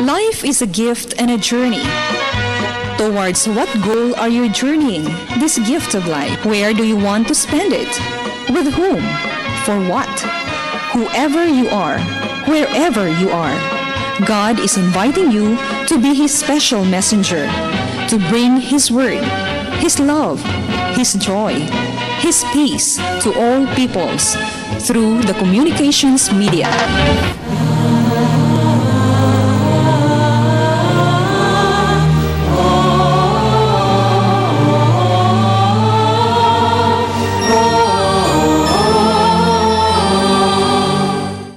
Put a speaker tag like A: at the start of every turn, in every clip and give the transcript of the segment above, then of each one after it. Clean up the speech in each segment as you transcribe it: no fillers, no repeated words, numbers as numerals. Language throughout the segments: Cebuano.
A: Life is a gift and a journey. Towards what goal are you journeying this gift of life? Where do you want to spend it? With whom? For what? Whoever you are, wherever you are, God is inviting you to be His special messenger, to bring His word, His love, His joy, His peace to all peoples through the communications media.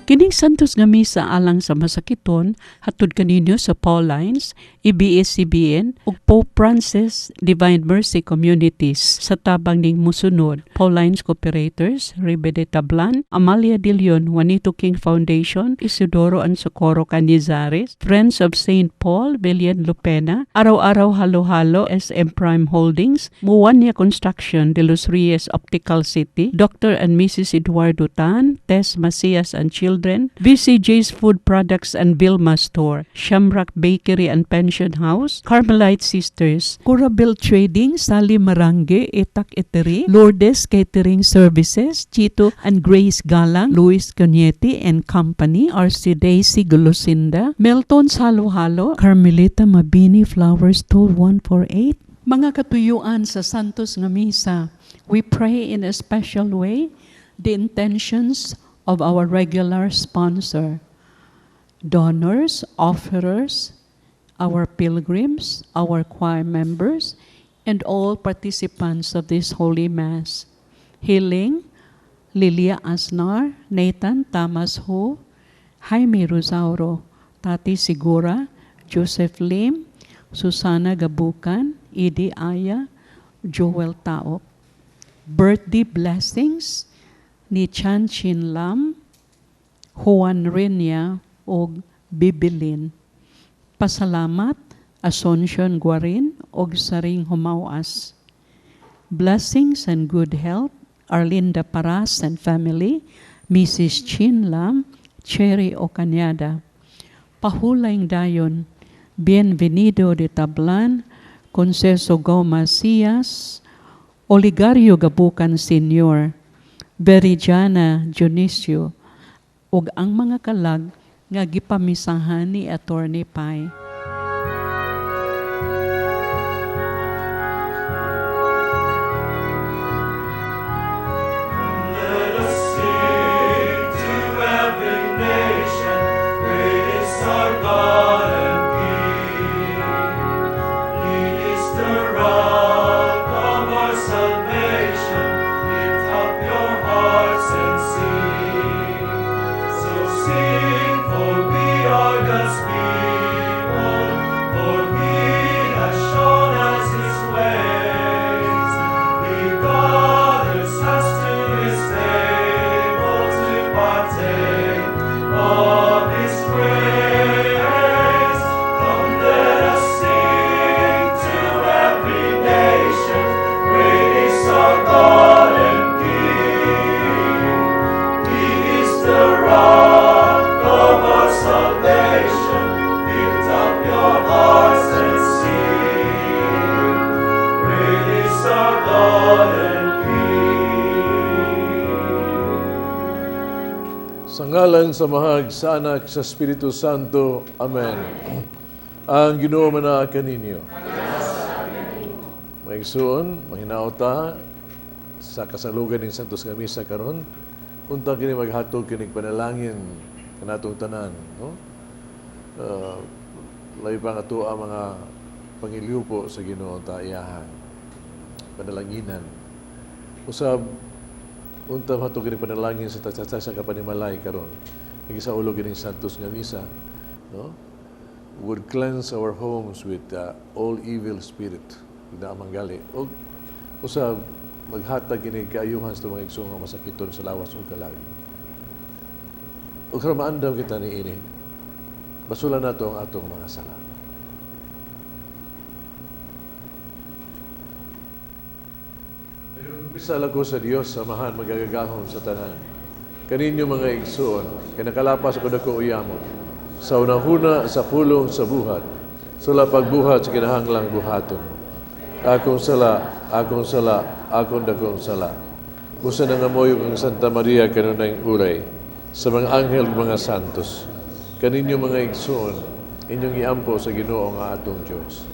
B: Kining Santos nga Misa alang sa masakiton hatod kaninyo sa Paulines, ABS-CBN ug Pope Francis Divine Mercy Communities sa tabang ning musunod: Paulines Cooperators, Ribe de Tablan, Amalia de Leon, Juanito King Foundation, Isidoro and Socorro Canizares, Friends of St. Paul, Villian Lupena, Araw-Araw Halo-Halo, SM Prime Holdings, Muwania Construction, De Los Reyes Optical City, Dr. and Mrs. Eduardo Tan, Tess Macias and Children, VCJ's Food Products and Vilma Store, Shamrock Bakery and Pension House, Carmelite Sisters, Curabel Trading, Sally Marange, Etak Etery, Lourdes Catering Services, Chito and Grace Galang, Luis Cañete and Company, RC Daisy Gulusinda, Melton Salo-Halo, Carmelita Mabini Flowers Toll 148. Mga katuyuan sa Santos nga Misa, we pray in a special way the intentions of our regular sponsor, donors, offerers, our pilgrims, our choir members, and all participants of this Holy Mass. Healing, Lilia Asnar, Nathan Thomas Ho, Jaime Rosauro, Tati Sigura, Joseph Lim, Susana Gabukan, Idi Aya, Joel Taop. Birthday blessings ni Chan Chin Lam, Juan Renia, og Bibilin. Pasalamat, Asuncion Guarin og Saring Humawas. Blessings and good health, Arlinda Paras and family, Mrs. Chin Lam, Cherry Ocanyada. Pahulayng dayon, Bienvenido de Tablan, Conceso Gomez Cias, Oligario Gabukan Sr., Veridiana Dionisio, ug ang mga kalag nga gipamisahan ni Attorney Pai.
C: Let us sing to every nation, great is our God and King. He is the rock of our salvation. Lift up your hearts and sing. So sing, for we are God's people, for He has shown us His ways. He gathers us to His table to partake of His grace. Come, let us sing to every nation, great is our God and King. He is the rock of our salvation. Lift up your hearts and sing. Great is our God and King.
D: Sa ngalan sa Amahag, sa Anak, sa Espiritu Santo. Amen. Ang Ginoo manaa kaninyo. Mga igsoon, manghinaot ta sa kasalugan ng Santos nga Misa karon, unta kini maghatog kinig panalangin kanatong tanan, no? Labi pa nga atoa mga pangiliupo sa Ginoo ta iyahan panalanginan. Usab unta mahatog kini panalangin sa tagsa sa kapanimalay karon. Nagisaulo kining Santos nga Misa, no? Would cleanse our homes with all evil spirit na manggali. Og usab maghatag kini kaayuhan sa mga igsoon nga masakiton sa lawas ug kalag. Ug karon maandam kita niini. Basulan nato ang atong mga sala. Bisala ko sa Dios, Amahan magagagahom sa tanan. Kaninyo mga igsoon, kay nakalapas ako dako uyamon. Sa unahuna sa pulong sa buhat, sala pagbuhat sa kinahanglang buhaton. Akong sala, akong sala, akong dakong sala. Busa nangamuyo kang Santa Maria kanunay uray, sa mga anghel ug mga santos, kaninyo mga igsoon, inyong iampo sa Ginoo nga atong Dios.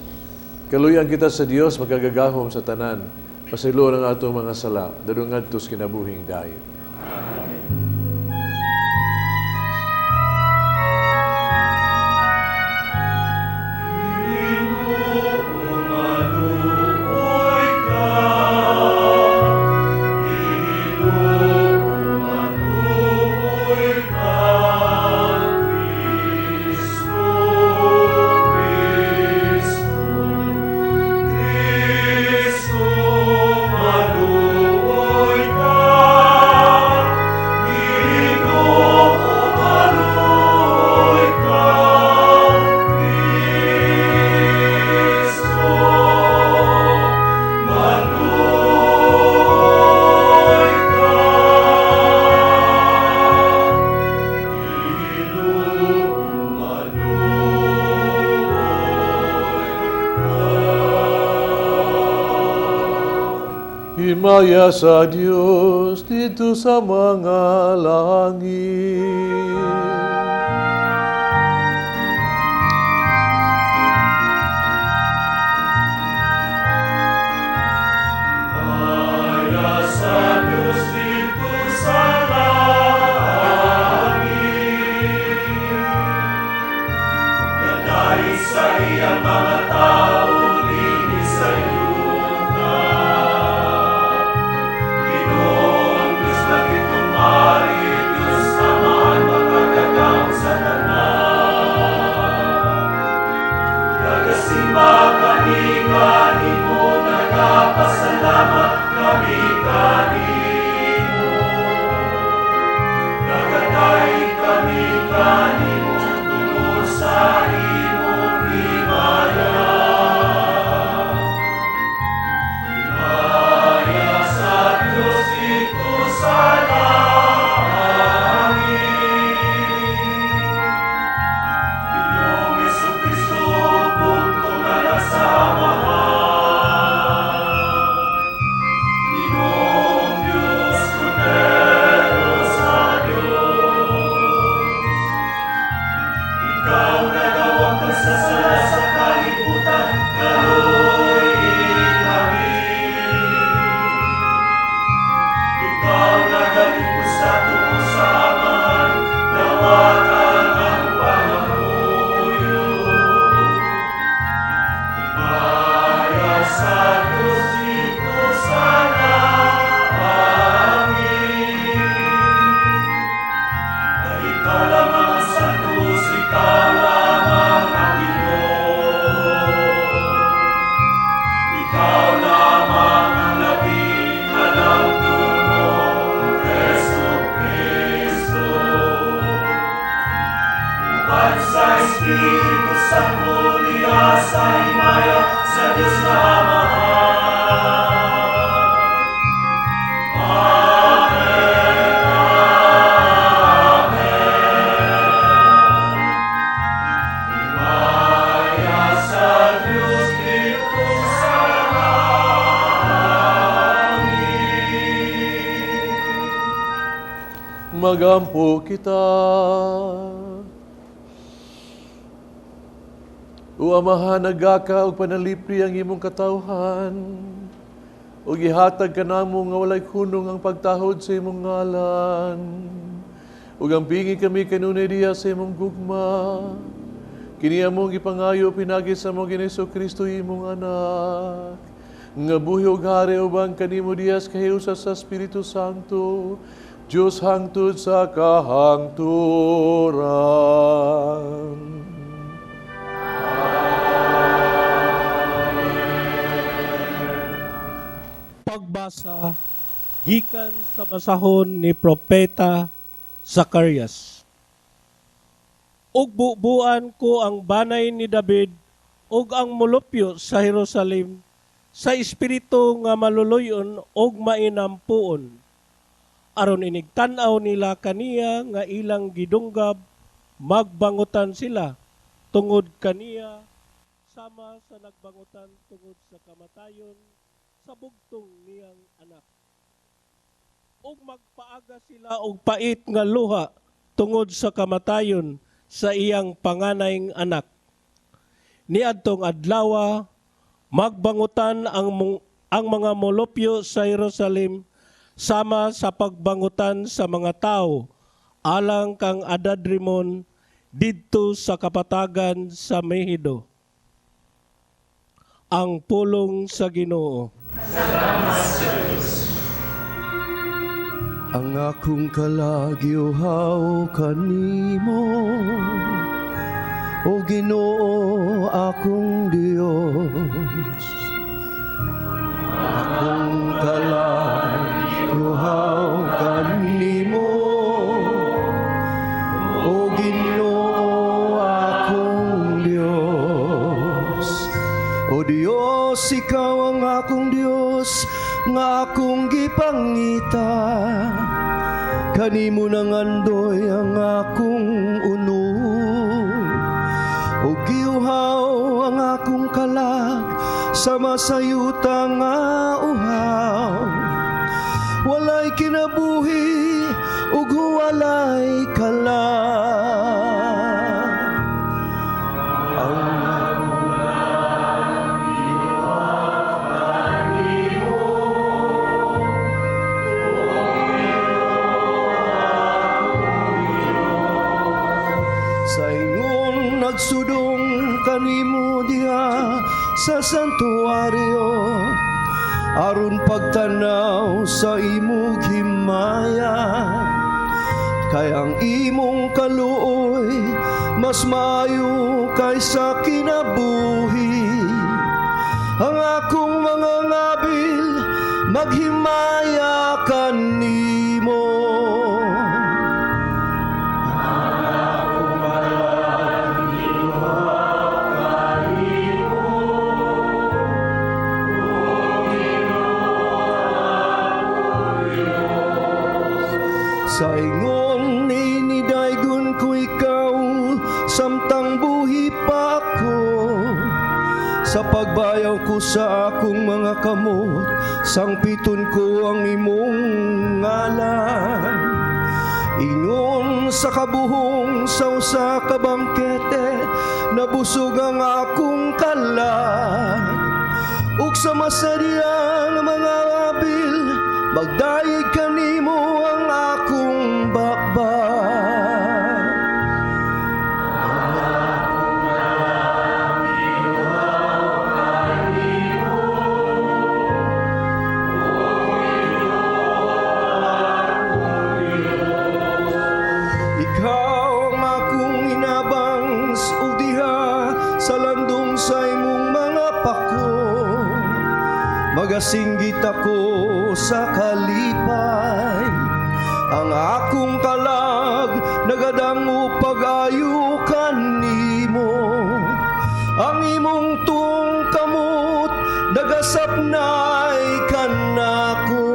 D: Kaluyan kita sa Dios makagagahom sa tanan, pasayloon ang atong mga sala, dadong ngadto sa kinabuhing dayon.
C: Maluoy ka, Ginoo, maluoy ka, Kristo, Kristo, Kristo, maluoy ka, Ginoo, maluoy ka, Kristo, maluoy ka, Ginoo, maluoy ka.
D: Himaya sa Dios didto sa mga langit.
C: Himaya sa Diyos didto sa langit. Gadaig sa iyang mga tao dinhi sa yuta. Ginoong Diyos langit ug Diyos Amahan makagagahom sa tanan. Nagasimba kami kanimo, nagapasalamat kami kanimo. Nagadaig kami kanimo tungod sa imong himaya. Himaya sa Diyos didto sa langit. Ginoong Hesukristo, bugtong anak sa Amahan. Ginoong Diyos, Kordero sa Diyos. Ikaw nagawangtang sa sala sa kalibutan, kaluy-i kami. Ikaw nagalingkod sa tuo sa Amahan, dawata ang among pangamuyo. Himaya sa Diyos didto sa langit. Ay ikaw lamang ang Santos, ikaw lamang ang Ginoo. Ikaw lamang ang labing halangdonong Hesukristo. Uban sa Espiritu Santo diha sa himaya sa Dios nga Amahan. Amen. Amen. Himaya sa Dios didto sa langit.
D: Magampo kita. O Amahan, nagaka og panalipri ang imong katawhan. Ug ihatag kanamo nga walay hunong ang pagtahod sa imong ngalan. Ug ampingi kami kanunay diha sa imong gugma. Kini among gipangayo pinaagi sa among Ginoong Kristo imong anak. Nga buhi ug hari uban kanimo diha sa kahiusa sa Espiritu Santo, Dios hangtod sa kahangturan.
E: Pagbasa gikan sa basahon ni Propeta Zacarias. Ug bubuan ko ang banay ni David ug ang molupyo sa Jerusalem sa espiritu nga maluluyon ug mainampuon, aron inigtan-aw nila kaniya nga ilang gidunggab Magbangutan sila tungod kaniya sama sa nagbangutan tungod sa kamatayon sa bugtong niyang anak. Ug magpaaga sila og pait nga luha tungod sa kamatayon sa iyang panganayng anak. Niadtong adlawa, magbangutan ang mga molupyo sa Jerusalem sama sa pagbangutan sa mga tao alang kang Adadrimon didto sa kapatagan sa Megido. Ang pulong sa Ginoo.
C: Salamat sa Diyos.
F: Ang akong kalag giuhaw kanimo, O Ginoo, akong Dios. Akong kalag giuhaw kanimo, O Ginoo, akong Dios. O Dios, ikaw ang akong Dios nga akong gipangita. Kanimo nangandoy ang akong unod, ug giuhaw ang akong kalag sama sa yuta nga uhaw. Walay kinabuhi ug walay kalag. Ang sa ingon nagsudong kanimo diha sa santuario, aron pagtanaw sa imong himaya. Kay ang imong kaluoy mas maayo kaysa kinabuhi. Ang akong mga ngabil maghimaya kanimo. Sa ingon inidaygon ko ikaw samtang buhi pa ako. Sa pagbayaw ko sa akong mga kamot, sangpiton ko ang imong ngalan. Ingon sa kabuhong sa usa ka bangkete, nabusog ang akong kalag. Ug sa masadyang mga abil, magdayeg kanimo ang akong bakbak. Ikaw ang akong inabang ug diha sa landong sa imong mga pako. Magasinggit ako sa kalipay. Ang akong kalag nagadango pag-ayo kanimo. Ang imong tuong kamot nagasapnay kanako.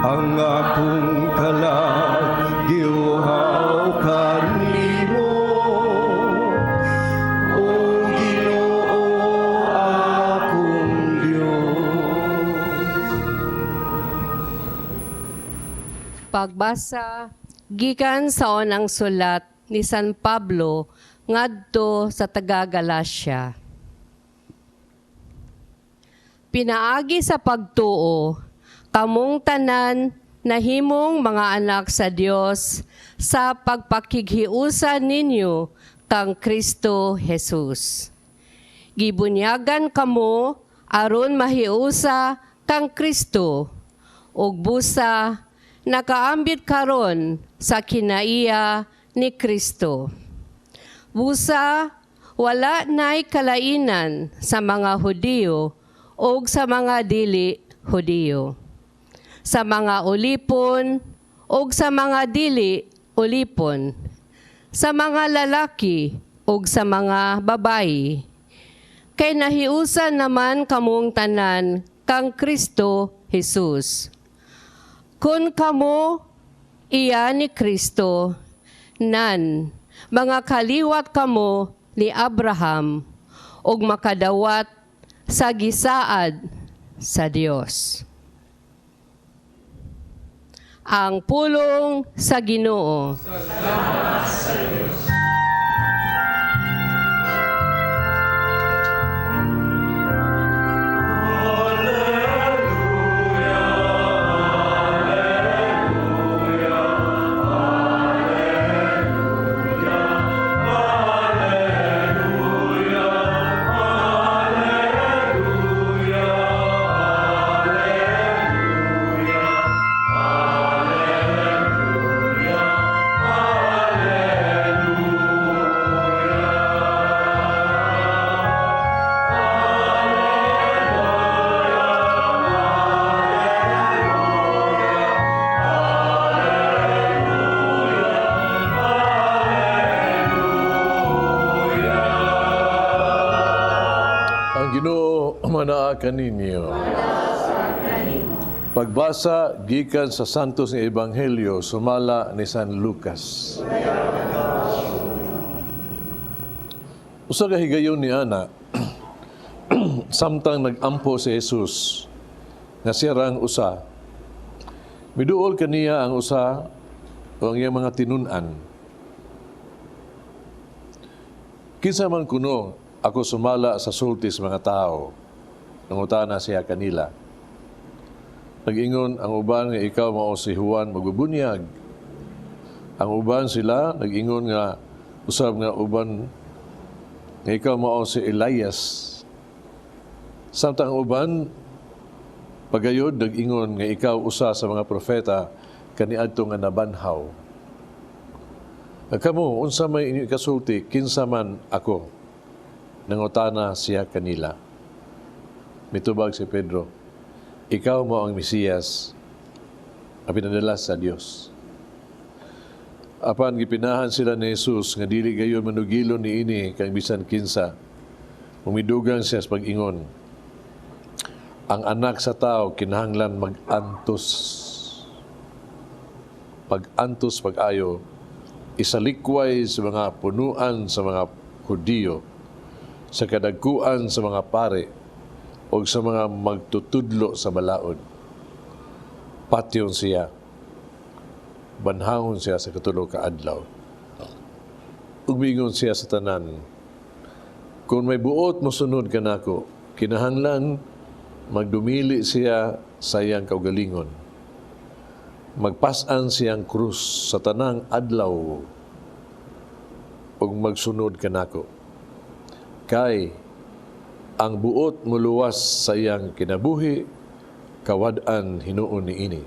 F: Ang akong kalag giuhaw kanimo, O Ginoo, akong Dios.
G: Pagbasa gikan sa unang sulat ni San Pablo ngadto sa taga Galacia. Pinaagi sa pagtuo, kamong tanan nahimong mga anak sa Dios sa pagpakighiusa ninyo kang Kristo Jesus. Gibunyagan kamo aron mahiusa kang Kristo, ug busa nakaambit karon sa kinaiya ni Kristo. Busa wala na'y kalainan sa mga Hudiyo ug sa mga dili Hudiyo, sa mga ulipon ug sa mga dili ulipon, sa mga lalaki ug sa mga babayi. Kay nahiusan naman kamong tanan kang Kristo Jesus. Kun kamo iya ni Kristo, Nan, mga kaliwat kamo ni Abraham ug makadawat sa gisaad sa Dios. Ang pulong sa Ginoo.
D: Ang Ginoo manaa kaninyo. Pagbasa gikan sa Santos nga Ebanghelyo sumala ni San Lucas. Usa ka higayon ni ana samtang nagampo si Jesus nga siya ra ang usa. Miduol kaniya ang usa o ang iyang mga tinun-an. Kinsa man kuno ako sumala sa sulti sa mga tao, nangutana siya kanila. Nag-ingon ang uban nga ikaw mao si Juan magbubunyag. Ang uban sila nag-ingon nga usab nga uban nga ikaw mao si Elias. Samtang ang uban pagayod nag-ingon nga ikaw usa sa mga propeta kaniadto nga nabanhaw. Kamo unsa may inyo ikasulti kinsa man ako? Nangutana siya kanila. Mitubag si Pedro, ikaw mo ang Mesiyas ang pinadala sa Dios. Apan gipinahan sila ni Jesus nga dili gayon manugilon niini kang bisan kinsa. Umidugang siya sa pag-ingon. Ang anak sa tao kinahanglan mag-antos. Pag-antos pag-ayo, isalikway sa mga punuan sa mga Hudiyo, sa kadagkuan sa mga pare, o sa mga magtutudlo sa balaod. Patyon siya, banhangon siya sa katulo ka adlaw. Ug miingon siya sa tanan, kung may buot mosunod kanako, kinahanglan magdumili siya sa iyang kaugalingon. Magpas-an siyang krus sa tanang adlaw ug magsunod kanako. Kay ang buot muluwas sa iyang kinabuhi, kawad-an hinuon niini.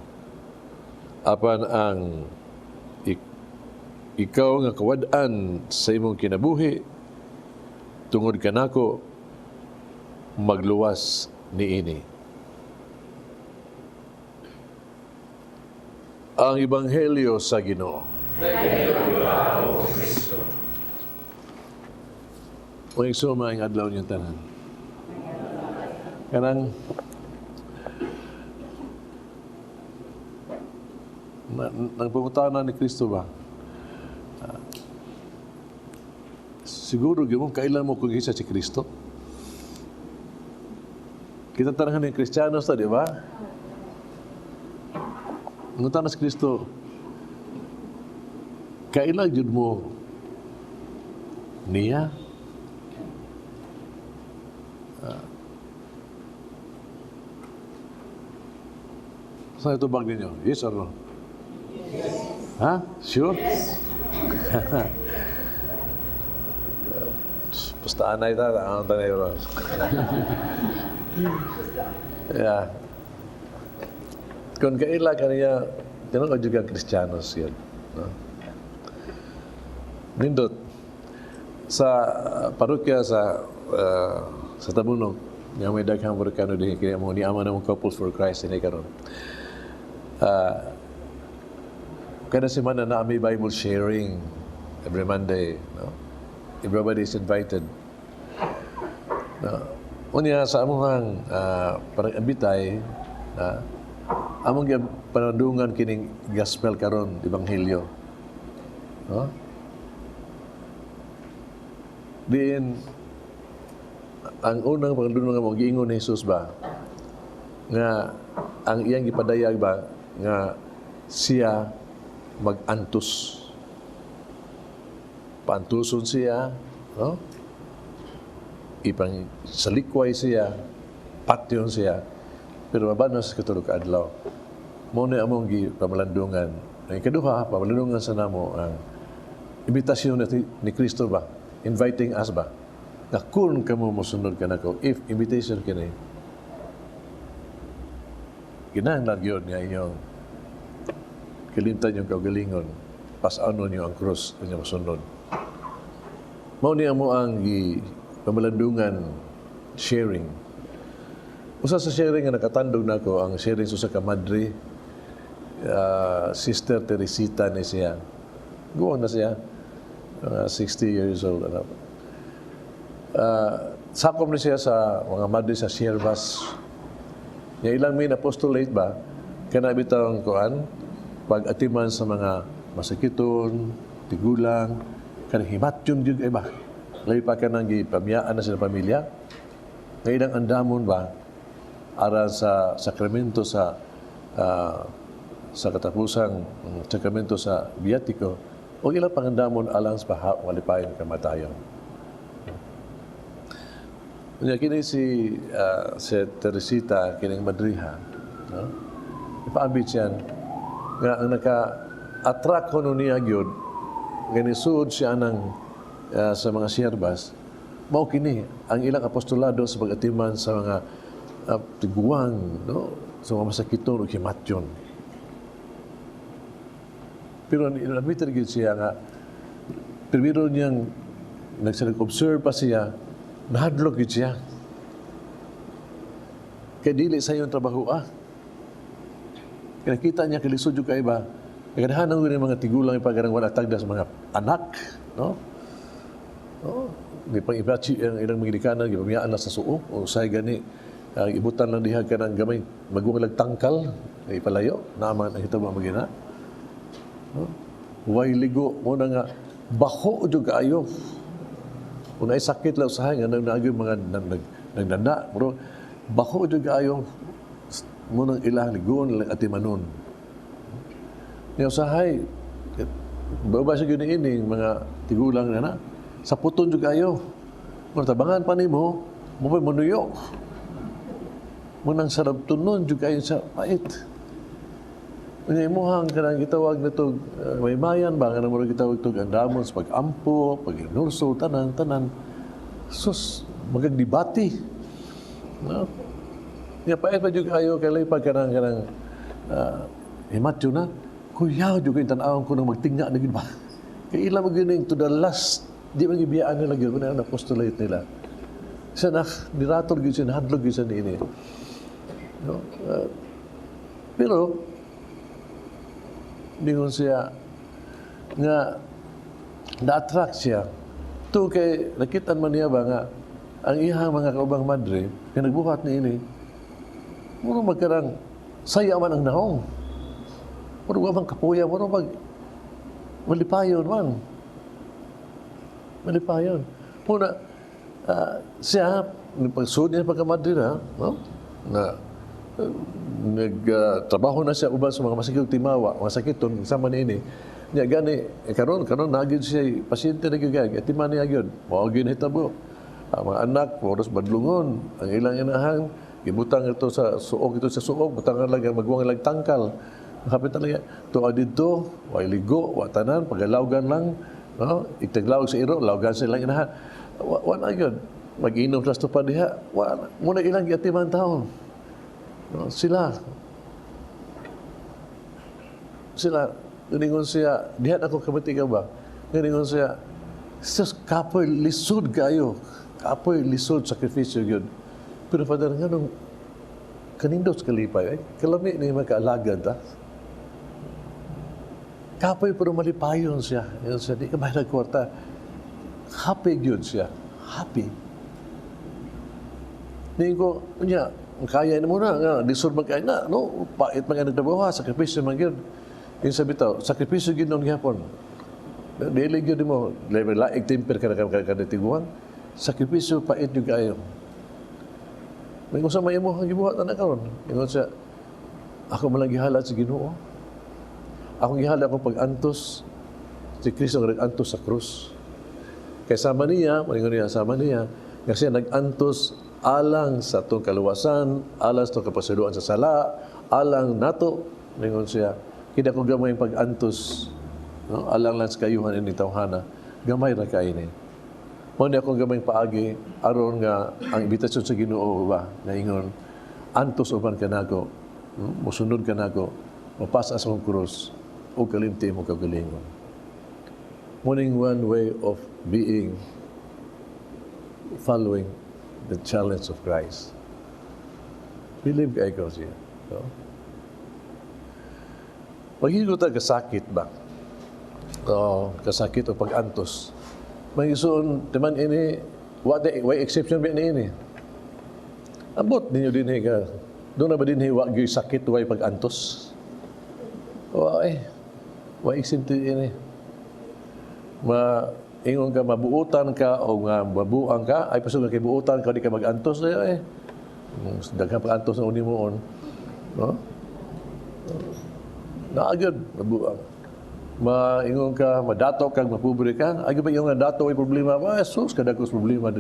D: Apan ang ikaw nga kawad-an sa imong kinabuhi, tungod kanako, magluwas niini. Ang Ebanghelyo sa Ginoo. Mga igsoon, maayong adlaw niyong tanan. Kanang nang pangutana ni Kristo ba? Siguro gyud mo kailan mo kung isa si Kristo? Kita tanan ni Kristiyano sa, di ba? Ngutana si Kristo, kailan gyud mo niya? Saan ito bag ninyo? Yes or no? Yes. Ha? Sure? Yes. Basta anay ta, ang tanay ro. Yeah. Kung kaila kaniya, tinong ka juga Kristiyanos yan. No? Nindot, sa parokya sa Tabunok, nga may daghang Amerikano din, kaya mo ni ama ng Couples for Christ ini karon. Kada semana na may Bible sharing every Monday. No? Everybody is invited. No? Unya sa among parang ambitay, among panandungan kining gospel karon, ebanghelyo. No? Diin ang unang pangdunong nga mo giingon ni Jesus ba nga ang iyang gipadayag ba nga siya mag-antos. Paantuson siya, no? Ipang salikway siya, patyon siya, pero mabanos sa katulo ka adlaw. Mao ni among gipamalandungan. Ang ikaduha, pamalandungan sa namo ang imbitasyon ni Kristo ba? Inviting us ba? Na kung kamo mosunod kanako, if invitation kini, kinahanglan gyud nga inyong kalimtan yung kaugalingon, pas-anon niyo ang krus inyong mosunod. Mao ni amo ang pamalandungan sharing. Usa sa sharing nga nakatandog nako ang sharing sa usa ka madre, Sister Teresita ni siya. Guwang na siya, mga 60 years old. Ano. Sakop ni siya sa mga madre sa Siervas. Nga ilang main apostolate ba, kana bitawng kuan, pag-atiman sa mga masakiton, tigulang, kanang himatyon gyud ay ba. Labi pa kanang gipamiyaan na sila pamilya. Nga ilang andamon ba, aral sa sakramento sa katapusang sakramento sa biyatiko, o ilang pangandamon alang sa malipayon kamatayon. Unya kini si Teresita kining madriha, no? Ipaambit siya nga ang naka-attract ko niya gyud ganisuod siya ng sa mga sierbas, mao kini ang ilang apostolado sa pag-atiman sa mga tiguang, no, sa mga masakiton ug himatyon. Pero admitted gyud siya nga primero niyang nag-observe pa siya, nahadlok gyud siya. Kay dili sa iyong trabaho ah. Kaya nakita niya kalisod yung kaiba. Kaya ang mga tigulang ipagarang wala tagda sa mga anak, no? No? Di pang ibachi ang ilang mga gikanan, gipamiyaan na sa suo, o say gani, ibutan lang diha ka ng gamay, maguwang tangkal, ay ipalayo, naman ang hitabo magina. No? Way ligo mo na nga, baho jud kaayo. Kung ay sakit lang usahay nga nang naagyo mga nagnana, pero baho jud kaayo mo nang ilang ligon lang atimanon. Nya usahay baba sa gyud ini mga tigulang na na sa puton jud kaayo. Kung tabangan pa nimo, mo pa manuyo. Mo nang sarap tunon jud kaayo sa pait. Unya imuhang kanang gitawag na to may mayan ba kanang murag gitawag to andamon sa pag-ampo, pag-inurso, tanan tanan. Sus, magagdibati. No? Nya pait pa jud kaayo kay lay pag kanang kanang himatyo na. Kuyaw jud kay tan-awon ko nang magtingna na gid ba. Kay ila man gyud to the last, di man gibiyaan nila gyud man ang apostolate nila. Siya na niratol gyud siya, nahadlok gyud siya niini. No? Pero ningon siya nga na-attract siya. Ito kay nakitaan man niya ba nga ang iyang mga kaubang madre nga nagbuhat niini, muro magkarang saya man ang naong. Muro wa man kapuya, muro mag malipayon man. Malipayon. Muna, siya, pagsuod niya pagkamadre na, no? Na nagtrabaho na siya uban sa mga masakit timawa, mga sakiton sama niini. Nya gani karon karon nagyud siya pasyente na gyud gani, atiman niya gyud. Mao gyud hitabo. Ang mga anak oras badlungon, ang ilang inahang gibutang ito sa suog, ito sa suog, butangan lang ang magwang lang tangkal. Kapit talaga to didto, way ligo, wa tanan, pagalawgan lang, no? Itaglawg sa iro, lawgan sa ilang inahan. Wa na gyud. Mag-inom sa tupa diha, wa muna ilang giatiman taon. No, sila sila ningon siya diha ako kamati ka ba ningon siya sus kapoy lisod kayo, kapoy lisod sakripisyo gyud, pero Father, nganong kanindot sa kalipay eh kalami ni makaalagad ta kapoy pero malipayon siya. Yun siya, di ka ba nagkwarta, happy gyud siya, happy. Ningon ko unya kaya na muna nga lisod man kay na, no, pait man nga nagtrabaho, sakripisyo man gyud. Yung sabi tao, sakripisyo gyud noon gihapon. Dili gyud mo laig temper ka na kada tiguang. Sakripisyo pait gyud kaayo. May kung sa may imo ang gibuhat na karon. Ingon siya, ako man lang gihalad sa Ginoo. Akong gihalad akong pag-antos si Kristo nga nag-antos sa krus. Kay sama niya, maingon niya sama niya, nga siya nag-antos alang sa atong kaluwasan, alang sa atong kapasayloan sa sala, alang nato, maingon siya, kini akong gamay pag-antos, no? Alang lang sa kayuhan ini tawhana, gamay ra kay ini. Mao ni akong gamay paagi aron nga ang imbitasyon sa Ginoo ba naingon antos uban kanako, musunod kanako, mapasa sa akong krus ug kalimti mo kagalingon. Morning one way of being following the challenge of Christ. Believe kay ko siya. No? Paghigot ta kasakit ba? O, kasakit o pag-antos. May isuon, timan ini, wa way exception ba ni ini? Ambot ninyo din ka. Doon na ba din wa gyud sakit way pag-antos? Wa eh. Wa exempted ini. Ma ingon ka mabuutan ka o nga mabuang ka ay pasug kay buutan ka di ka mag-antos eh. Daghang pag-antos na uni mo on. No? Naagad mabuang. Maingon ka, madato kag mapobre ka, ay ba yung nga dato ay problema, ah, sus, kadagkos problema.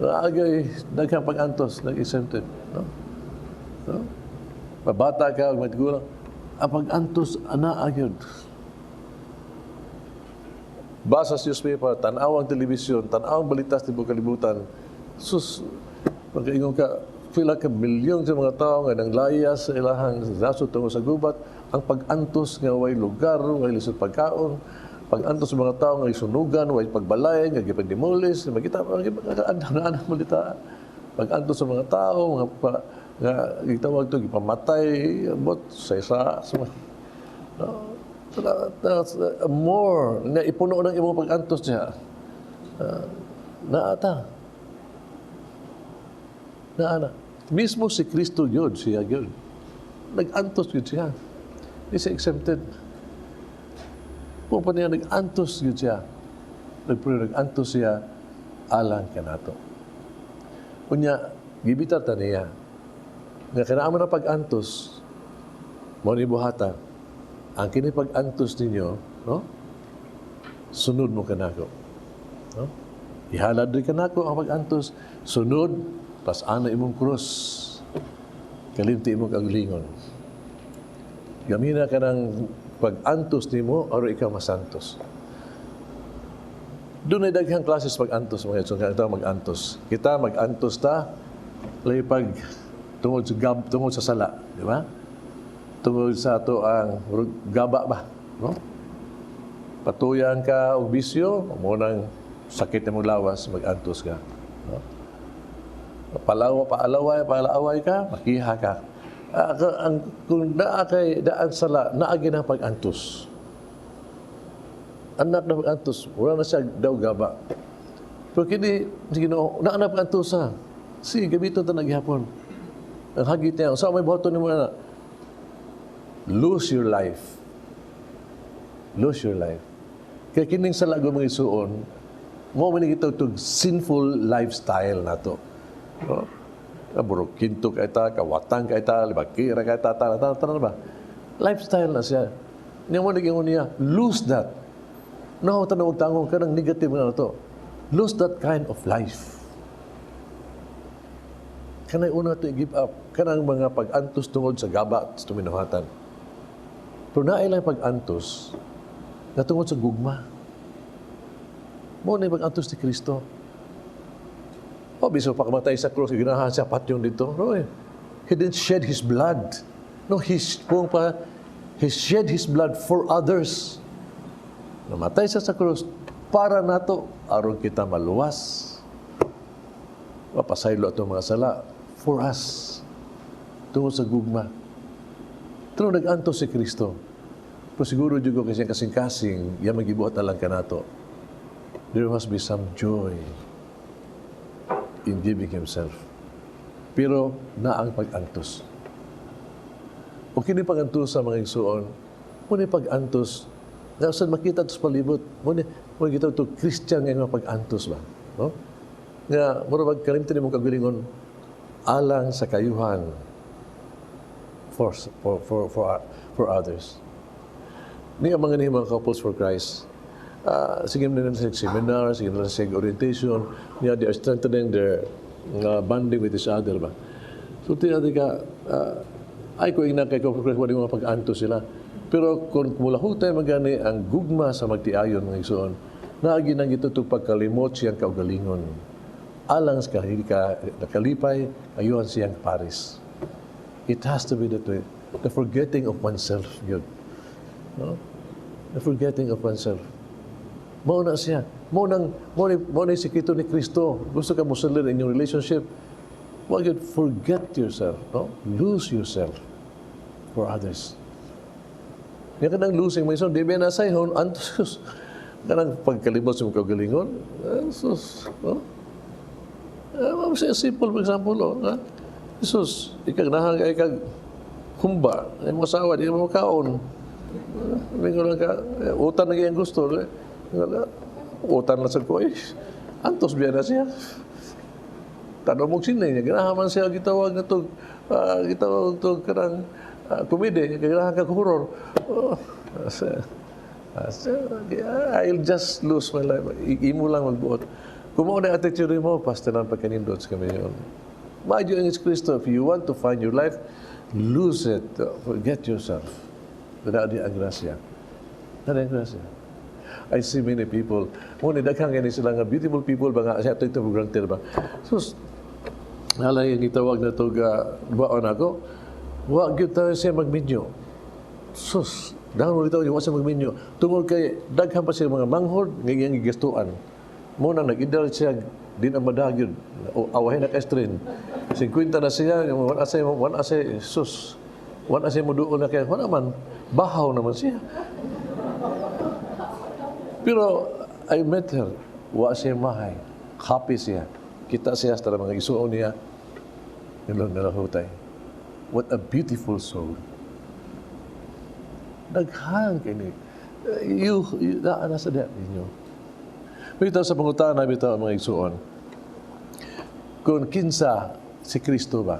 D: Naagay, daghang pag-antos, nag-exempted. No? No? Mabata ka, matigulang. Ang pag-antos, ana agad. Basa sa newspaper, tanaw ang telebisyon, tanaw ang balita sa tibuok kalibutan. Sus, pagkaingon ka, pila ka milyon sa mga tao nga nanglayas sa ilahang nasod tungo sa gubat, ang pag-antos nga way lugar, way lisod pagkaon, pag-antos sa mga tao nga isunugan, way pagbalay, nga gipag-demolish, makita, na na balita. Pag-antos sa mga tao, nga, pa, nga gitawag to, gipamatay, abot sa isa, sa mga, no? So, that's more, na ipuno ng imong pag-antos niya. Naata. Naana. Mismo si Kristo yun, siya yun. Nag-antos yun siya. Hindi siya exempted. Kung pa niya nag-antos yun siya. Nag-antos siya alang kanato. Unya, gibitar ta niya. Nga kanaamo na pag-antos, mo ni buhata, ang kini pag-antos ninyo, no? Sunod mo kanako. No? Ihalad rin kanako ang pag-antos. Sunod, pas-ana imong krus. Kalimti imong kaglingon. Gamina ka ng pag-antos nimo aron ikaw masantos. Doon ay daghang klases pag-antos mga itong kita mag-antos. Kita mag-antos ta lahi pag tungod sa gab, tungod sa sala, di ba? Tungod sa ato ang gaba ba, no? Patuyan ka og bisyo, mo nang sakit imong lawas, mag-antos ka, no? Palawa, paalaway, palaaway ka, makiha ka. Ang kung naa kay daan sala, naa gyud ang pag-antos. Anak na pag-antos, wala na siya daw gaba. Pero kini, sige no, naa na pag-antos ha. Sige, gamiton ta naghihapon. Ang hagit niya, sa may buhaton nimo na, lose your life. Lose your life. Kaya kining sala mga isuon, mo man ito tug sinful lifestyle nato. No? Burog kinto kay ta, kawatang kay ta, libakira kay ta, tana, tana, tana ba? Lifestyle na siya. Niya mo naging niya, lose that. No, tanawag tango ka ng negative na to. Lose that kind of life. Kanay una to give up. Kanang mga pag-antos tungod sa gaba sa tuminuhatan. Pero naay lang pag-antos na tungod sa gugma. Mo na yung pag-antos ni Kristo. O, biso pa kamatay sa krus, ginahan siya patyon dito. No, eh. He didn't shed his blood. No, he, kung pa, he shed his blood for others. Namatay siya sa krus para nato aron kita maluwas. Mapasaylo atong mga sala for us. Tungod sa gugma. Tungod nag-antos si Kristo. Pero siguro jud ko kasi kasing-kasing, yan magibuhat na lang kanato. There must be some joy in giving himself. Pero naang pag-antos. O kini pag-antos sa mga igsuon, kuni pag-antos Nga saan makita ito sa palibot, mo ni kita to Christian nga mga pag-antos ba? No? Nga, mura magkalimtan imong kagalingon alang sa kayuhan for others. Ni ang mga ni mga Couples for Christ, sige na nila seminar, sige nila sa orientation, niya they are strengthening their bonding with each other ba. So tinati ka, ay ko ingna kay Couple for Christ, wala mga pag-antos sila. Pero kung mulahutay magani ang gugma sa magtiayon, mga igsoon, naagi nang ito pagkalimot siyang kaugalingon. Alang sa ka, nakalipay, ayuhan siyang paris. It has to be that way. The forgetting of oneself, yun. No? The forgetting of oneself. Mao na siya. Mao na sikito ni Kristo. Gusto ka mosulod in your relationship. Well, you forget yourself, no? Lose yourself for others. Nga kanang losing mo di ba na sayhon, antos, kanang pagkalimot sa mong kaugalingon, sus, no? Simple for example, oh, ha? Jesus, ikag nahang ikag humba, ay mo asawa, di mo makaon. Mingo lang ka, utan na iyang gusto. Utan na sa ko, eh, antos biya na siya. Tanaw mong sine niya, ganahan siya gitawag na to, gitawag to kanang komedya, ganahan kag horror. Oh, I'll just lose my life. Imo lang magbuot. Kung mao na attitude mo, pastilan pagkanindot sa kami yun. Maadyo ang Kristo, if you want to find your life, lose it. Forget yourself. Wala di ang grasya. Wala ang grasya. I see many people, mo ni daghang gani sila nga beautiful people ba nga siya ito ito granted ba. So, nalay ang gitawag na to ga baon ako, wa gyud tayo siya magminyo. Sus, dahil mo dito, wa siya magminyo. Tungod kay daghan pa siya mga manghod nga iyang gigastuan. Mo nang nag-edad siya, di na madagyod. O awahin na kay-strain. 50 na siya, wala say, sus, wala say mo doon na kay, wala man, bahaw naman siya. Pero I met her, wa siya mahay, happy siya. Kita siya sa mga isuon niya, nilong nalahutay. What a beautiful soul. Daghan kini. You naa na sa diha ninyo. Bitaw sa pangutana bitaw mga igsuon. Kung kinsa si Kristo ba?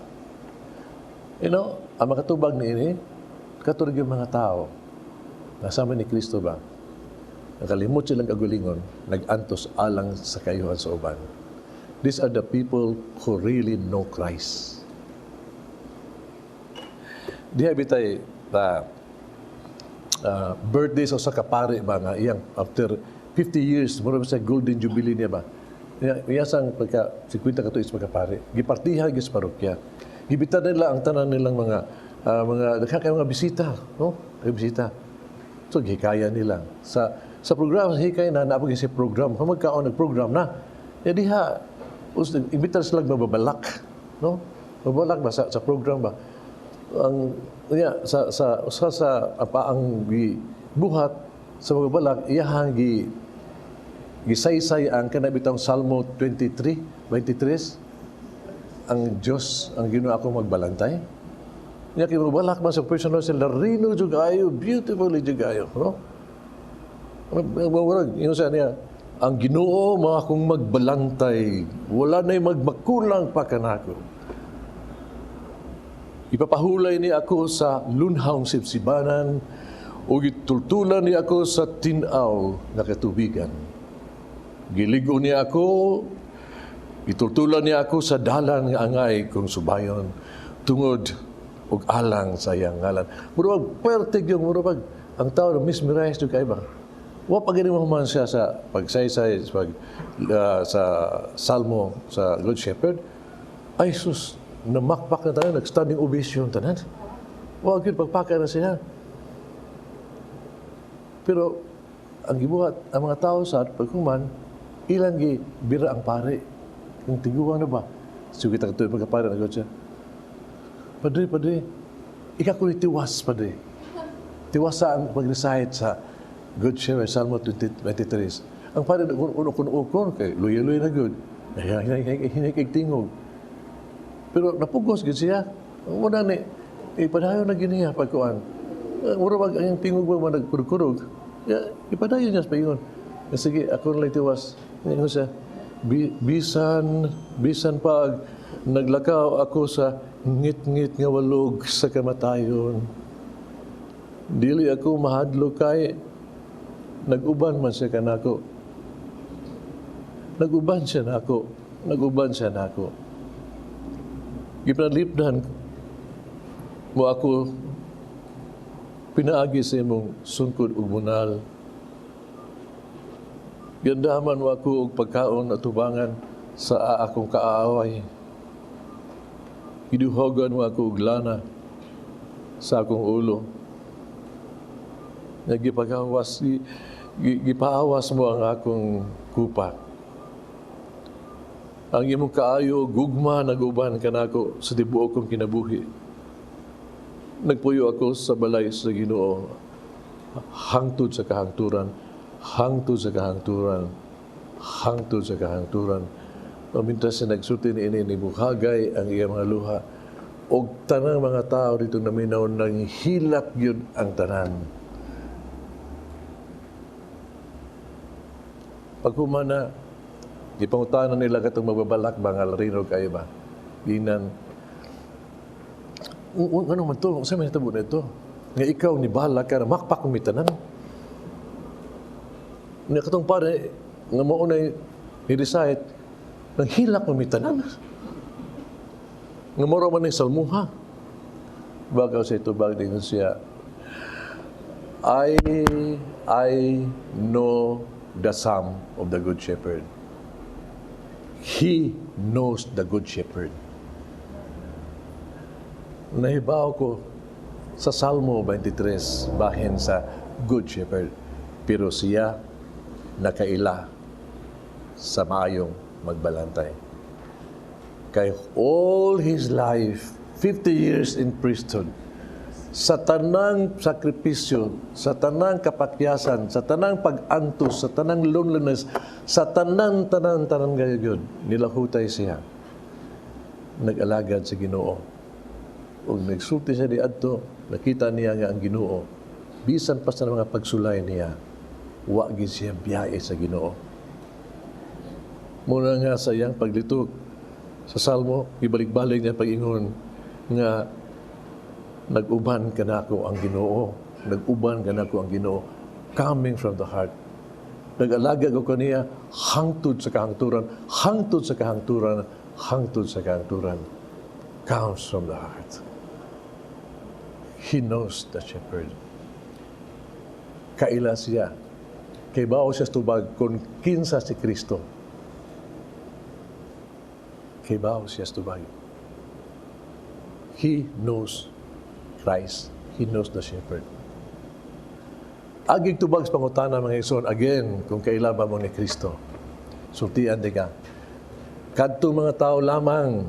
D: Ang makatubag niini, katulad yung mga tao, nasama ni Kristo ba? Nakalimot silang kagulingon, nag-antos alang sa kayuhan sa uban. These are the people who really know Christ. Diha bitay birthday sa usa ka pare ba nga iyang after 50 years mura sa golden jubilee niya ba. Iya sang pagka 50 ka tuig pagkapare. Gipartihan gyud sa parokya. Gibitan nila ang tanan nilang mga daghan kay mga bisita, no? Mga bisita. So gihikaya nila sa program hikay na naapog si program. Kung magkaon nag-program na. Ya diha us imbitar sila mababalak, no? Mababalak ba sa program ba? Ang niya sa sa usa sa apa ang gibuhat sa mababalak iyahang gisaysay ang kanabitang Salmo 23, 23, ang Diyos ang Ginoo ako magbalantay. Niya kay mabalak man sa personal sila larino jud ayo, beautifully jud ayo, no? Murag ingon sa niya, ang Ginoo mga akong magbalantay, wala na'y magmakulang pa kanako. Ipapahulay ni ako sa lunhawng sibsibanan, ug itultulan ni ako sa tin-aw nga katubigan. Giligo niya ako, itultulan niya ako sa dalan nga angay kong subayon, tungod og alang sa iyang ngalan. Murag puwerte yung murag ang tao na mesmerize jud kay ba. Wa pa gani mahuman siya sa pagsaysay sa Salmo sa Good Shepherd. Ay sus, namakpak na tayo, nag-standing ovation tanan. Wa gyud pagpaka na siya. Pero ang gibuhat ang mga tao sa paghuman, ilang gi bira ang pare. Yung tiguang na ba? Sige kita katuloy pagkapare na siya. Padre, padre, ikaw ko tiwas, padre. Tiwasa ang pag-recite sa Good Shepherd, Salmo 23. Ang pare, ukon-ukon, kay luya-luya na good. Hinay tingog. Pero napugos gid siya. Ang muna ni, ipadayon na giniya pagkuan. Mura wag ang tingog ba nagkurog-kurog. Ya, ipadayon niya sa paingon. Ya, sige, ako na lang tiwas. Ingon siya, bisan, bisan pag naglakaw ako sa ngit-ngit nga walog sa kamatayon, dili ako mahadlok kay nag-uban man siya kanako. Nag-uban siya nako. Nag-uban siya nako. Gipanalipdan mo ako pinaagi sa imong sungkod ug munal. Giandaman mo ako og pagkaon at tubangan sa akong kaaway. Giduhogan mo ako og lana sa akong ulo. Nagipagawas, gipaawas mo ang akong kupa. Ang imong kaayo, gugma, nag-uban kanako sa tibuok kong kinabuhi. Nagpuyo ako sa balay sa Ginoo, hangtod sa kahangturan, hangtod sa kahangturan, hangtod sa kahangturan. Pamintas siya nagsulti ni ini, nibuhagay ang iyang mga luha. Og tanang mga tao dito naminaw, nang hilak yun ang tanan. Pagkumana, gipangutanan nila katong magbabalak ba nga larino kayo ba? Ginan, ano man to? Unsa man hitabo na ito? Nga ikaw ni bahala ka na makpak mo mitanan. Nga katong pare, nga mao na ni-recite, nang hilak mo mitanan. Nga mura man ni salmuha. Bagaw sa ito, bagay din siya, I know the Psalm of the Good Shepherd. He knows the Good Shepherd. Nahibaw ko sa Salmo 23, bahin sa Good Shepherd. Pero siya nakaila sa maayong magbalantay. Kay all his life, 50 years in priesthood, sa tanang sakripisyo, sa tanang kapakyasan, sa tanang pag-antos, sa tanang loneliness, sa tanang, tanang, tanang gayud, nilahutay siya. Nag-alagad sa Ginoo. Ug nagsulti siya di adto, nakita niya nga ang Ginoo. Bisan pa sa mga pagsulay niya, wa gid siya biyahe sa Ginoo. Muna nga sa iyang paglitok sa Salmo, ibalik-balik niya pag-ingon nga nag-uban kanako ang Ginoo, nag-uban kanako ang Ginoo, coming from the heart. Nag-alaga ko kaniya hangtod sa kahangturan, hangtod sa kahangturan, hangtod sa kahangturan. Comes from the heart. He knows the shepherd. Kaila siya. Kay bao siya tubag kung kinsa si Kristo. Kay bao siya tubag. He knows Christ. He knows the shepherd. Agig tubag sa pangutana mga igsoon, again, kung kaila ba mo ni Kristo. Sultian di ka. Kadtong mga tao lamang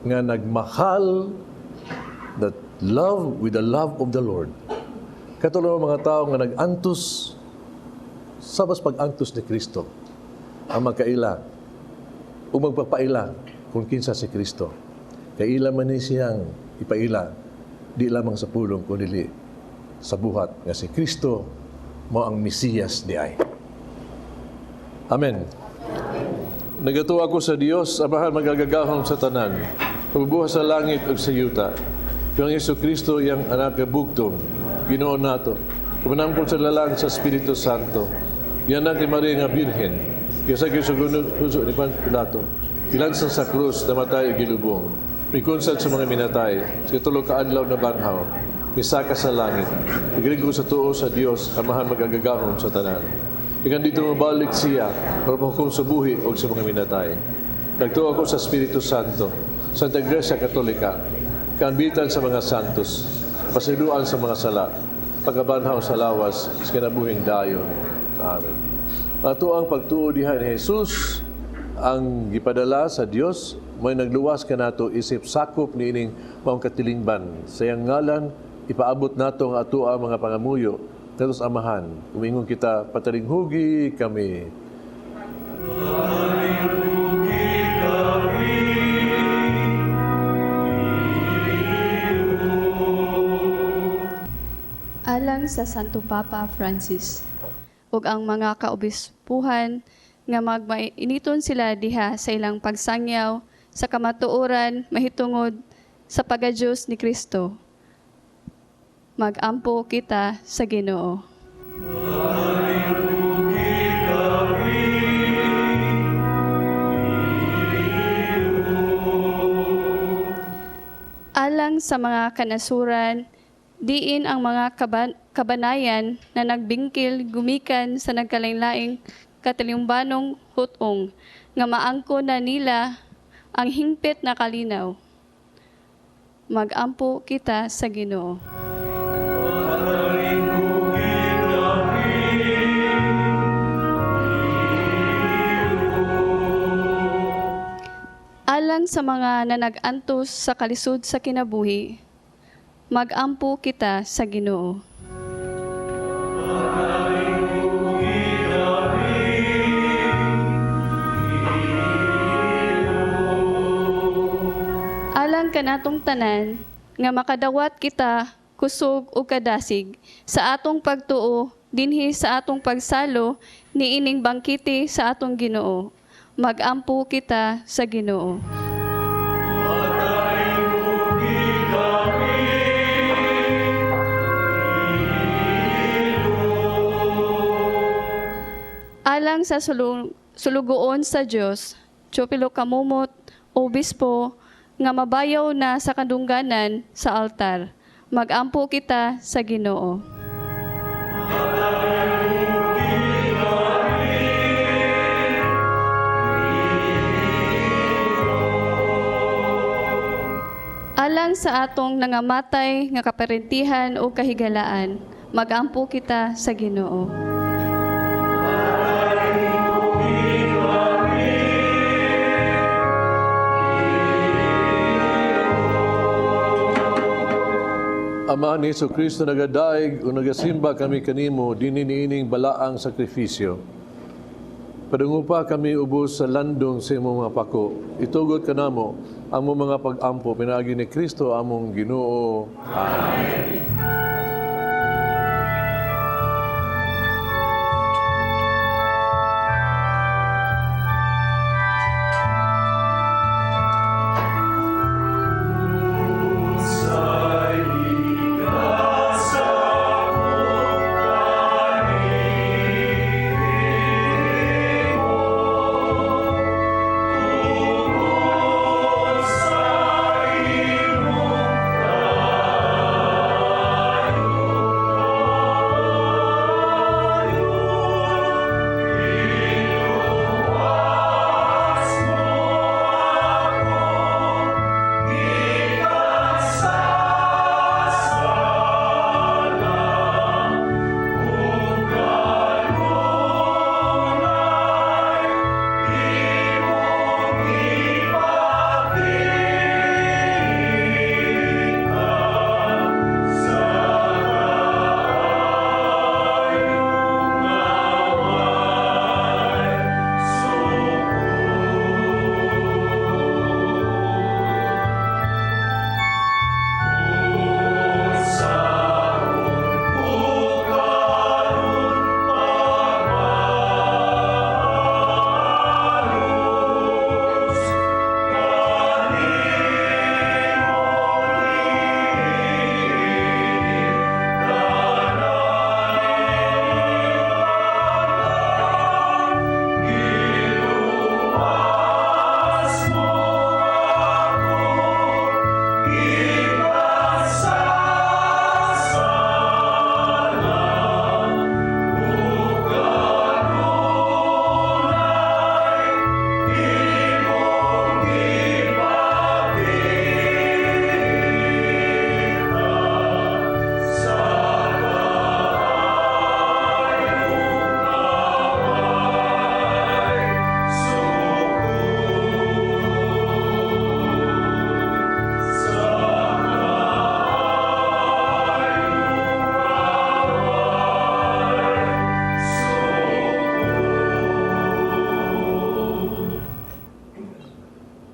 D: nga nagmahal, that love with the love of the Lord. Katulad mga tao nga nag-antos, sabas pag-antos ni Kristo, ang magkaila, o magpapaila kung kinsa si Kristo. Kaila man ni siyang ipaila, di lamang sa pulong kundi sa buhat nga si Kristo mo ang Mesiyas di ay. Amen. Nagatuwa ko sa Dios, Amahan magagagahom sa tanan, pagbubuhat sa langit ug sa yuta. Kung ang Hesus Kristo iyang anak nga bugtong, Ginoo nato, kumanangkol sa lalang sa Espiritu Santo, gianak ni Maria nga Birhen, kaysa gisugunod ni Pontius Pilato, gilansan sa krus, namatay ug gilubong, mikunsad sa mga minatay, sa tulo ka adlaw na banhaw, misaka sa langit, nagringgo sa tuo sa Dios, Amahan magagagahom sa tanan. Ikan dito mabalik siya, para pahukom sa buhi o sa mga minatay. Nagtuo ako sa Espiritu Santo, Santa Iglesia Katolika, kaambitan sa mga santos, pasiluan sa mga sala, pagkabanhaw sa lawas, sa kinabuhing dayon. Amen. Ato ang pagtuo diha ni Jesus, ang gipadala sa Dios, may nagluwas kanato isip sakop niining maong katilingban. Sa iyang ngalan, ipaabot nato ang ato ang mga pangamuyo natos Amahan. Umingon kita, patalinghugi kami.
C: Patalinghugi kami.
H: Alang sa Santo Papa Francis. ug ang mga kaobispuhan nga magmainiton sila diha sa ilang pagsangyaw sa kamatuoran mahitungod sa pagka-Dios ni Kristo. Magampo kita sa Ginoo. Alang sa mga kanasuran, diin ang mga kabanayan na nagbingkil gumikan sa nagkalain-laing katalimbanong hutong nga maangko na nila ang hingpit na kalinaw. Magampo kita sa Ginoo. Alang sa mga nanag-antos sa kalisod sa kinabuhi, magampo kita sa Ginoo. Alang kanatong tanan nga makadawat kita kusog ug kadasig sa atong pagtuo dinhi sa atong pagsalo niining bangkete sa atong Ginoo. Magampo kita sa Ginoo. Alang sa sulugoon sa Dios, Teofilo Camomot, obispo, nga mabayaw na sa kadungganan sa altar. Magampo kita sa Ginoo. Alang sa atong nangamatay nga kaparentihan o kahigalaan, magampo kita sa Ginoo.
D: Ama ni Jesucristo, nagadaig o nagasimba kami kanimo dinhi niining balaang sakripisyo. Padungupa kami ubos sa landong sa imong mga pako. Itugot kanamo ang imong mga pag-ampo pinaagi ni Kristo among Ginoo. Amen.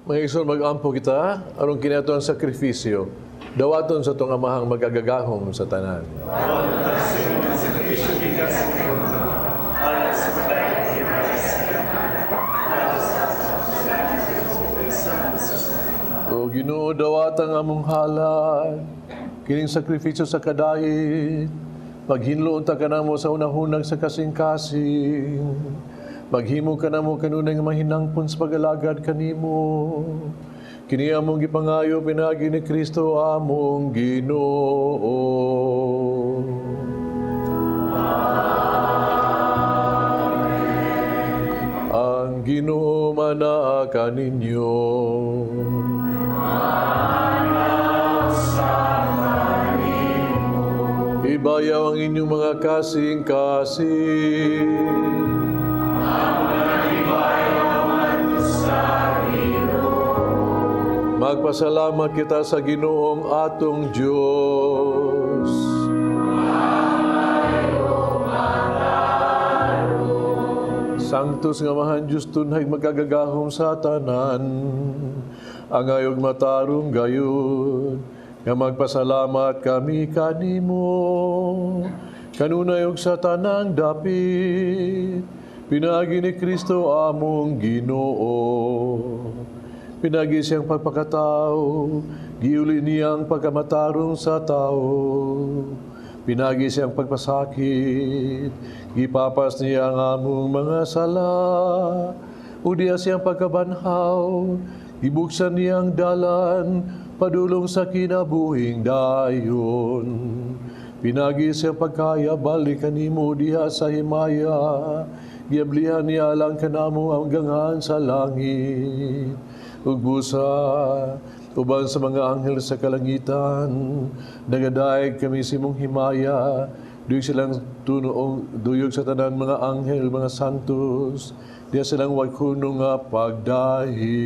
D: Mga igsoon, mag-ampo kita aron kini ato ang sakripisyo dawaton sa atong amahang magagagahom sa tanan. O Ginoo, dawata ang among halad, kining sakripisyo sa kadait, maghinlo unta ka namo sa unahunag sa kasing-kasing, maghimo ka namo kanunay nga mahinangpon sa pag-alagad kanimo. Kini among gipangayo pinaagi ni Kristo among Ginoo. Amen. Ang Ginoo manaa kaninyo. Ibayaw ang inyong mga kasing-kasing. Magpasalamat kita sa Ginoong atong Diyos. Sanctus nga mahan Diyos tunhay magkagagahom sa tanan, angay og matarong gayud, nga magpasalamat kami kanimo, kanunay og sa tanang dapit, pinaagi ni Kristo among Ginoo. Pinagi siyang pagpakatao, giuli niyang pagkamatarong sa tao. Pinagi siyang pagpasakit, gipapas niya ang among mga sala. Udiya siyang pagkabanhaw, gibuksan niyang dalan, padulong sa kinabuhing dayon. Pinagi siyang pagkaya, balik kanimo diha sa himaya, giablihan niya lang kanamo ang gangan sa langit. Ug busa, uban sa mga anghel sa kalangitan, nagadaig kami sa imong himaya, duyog silang tunoong, duyog sa tanan mga anghel, mga santos, diya silang wagkuno nga pagdahi.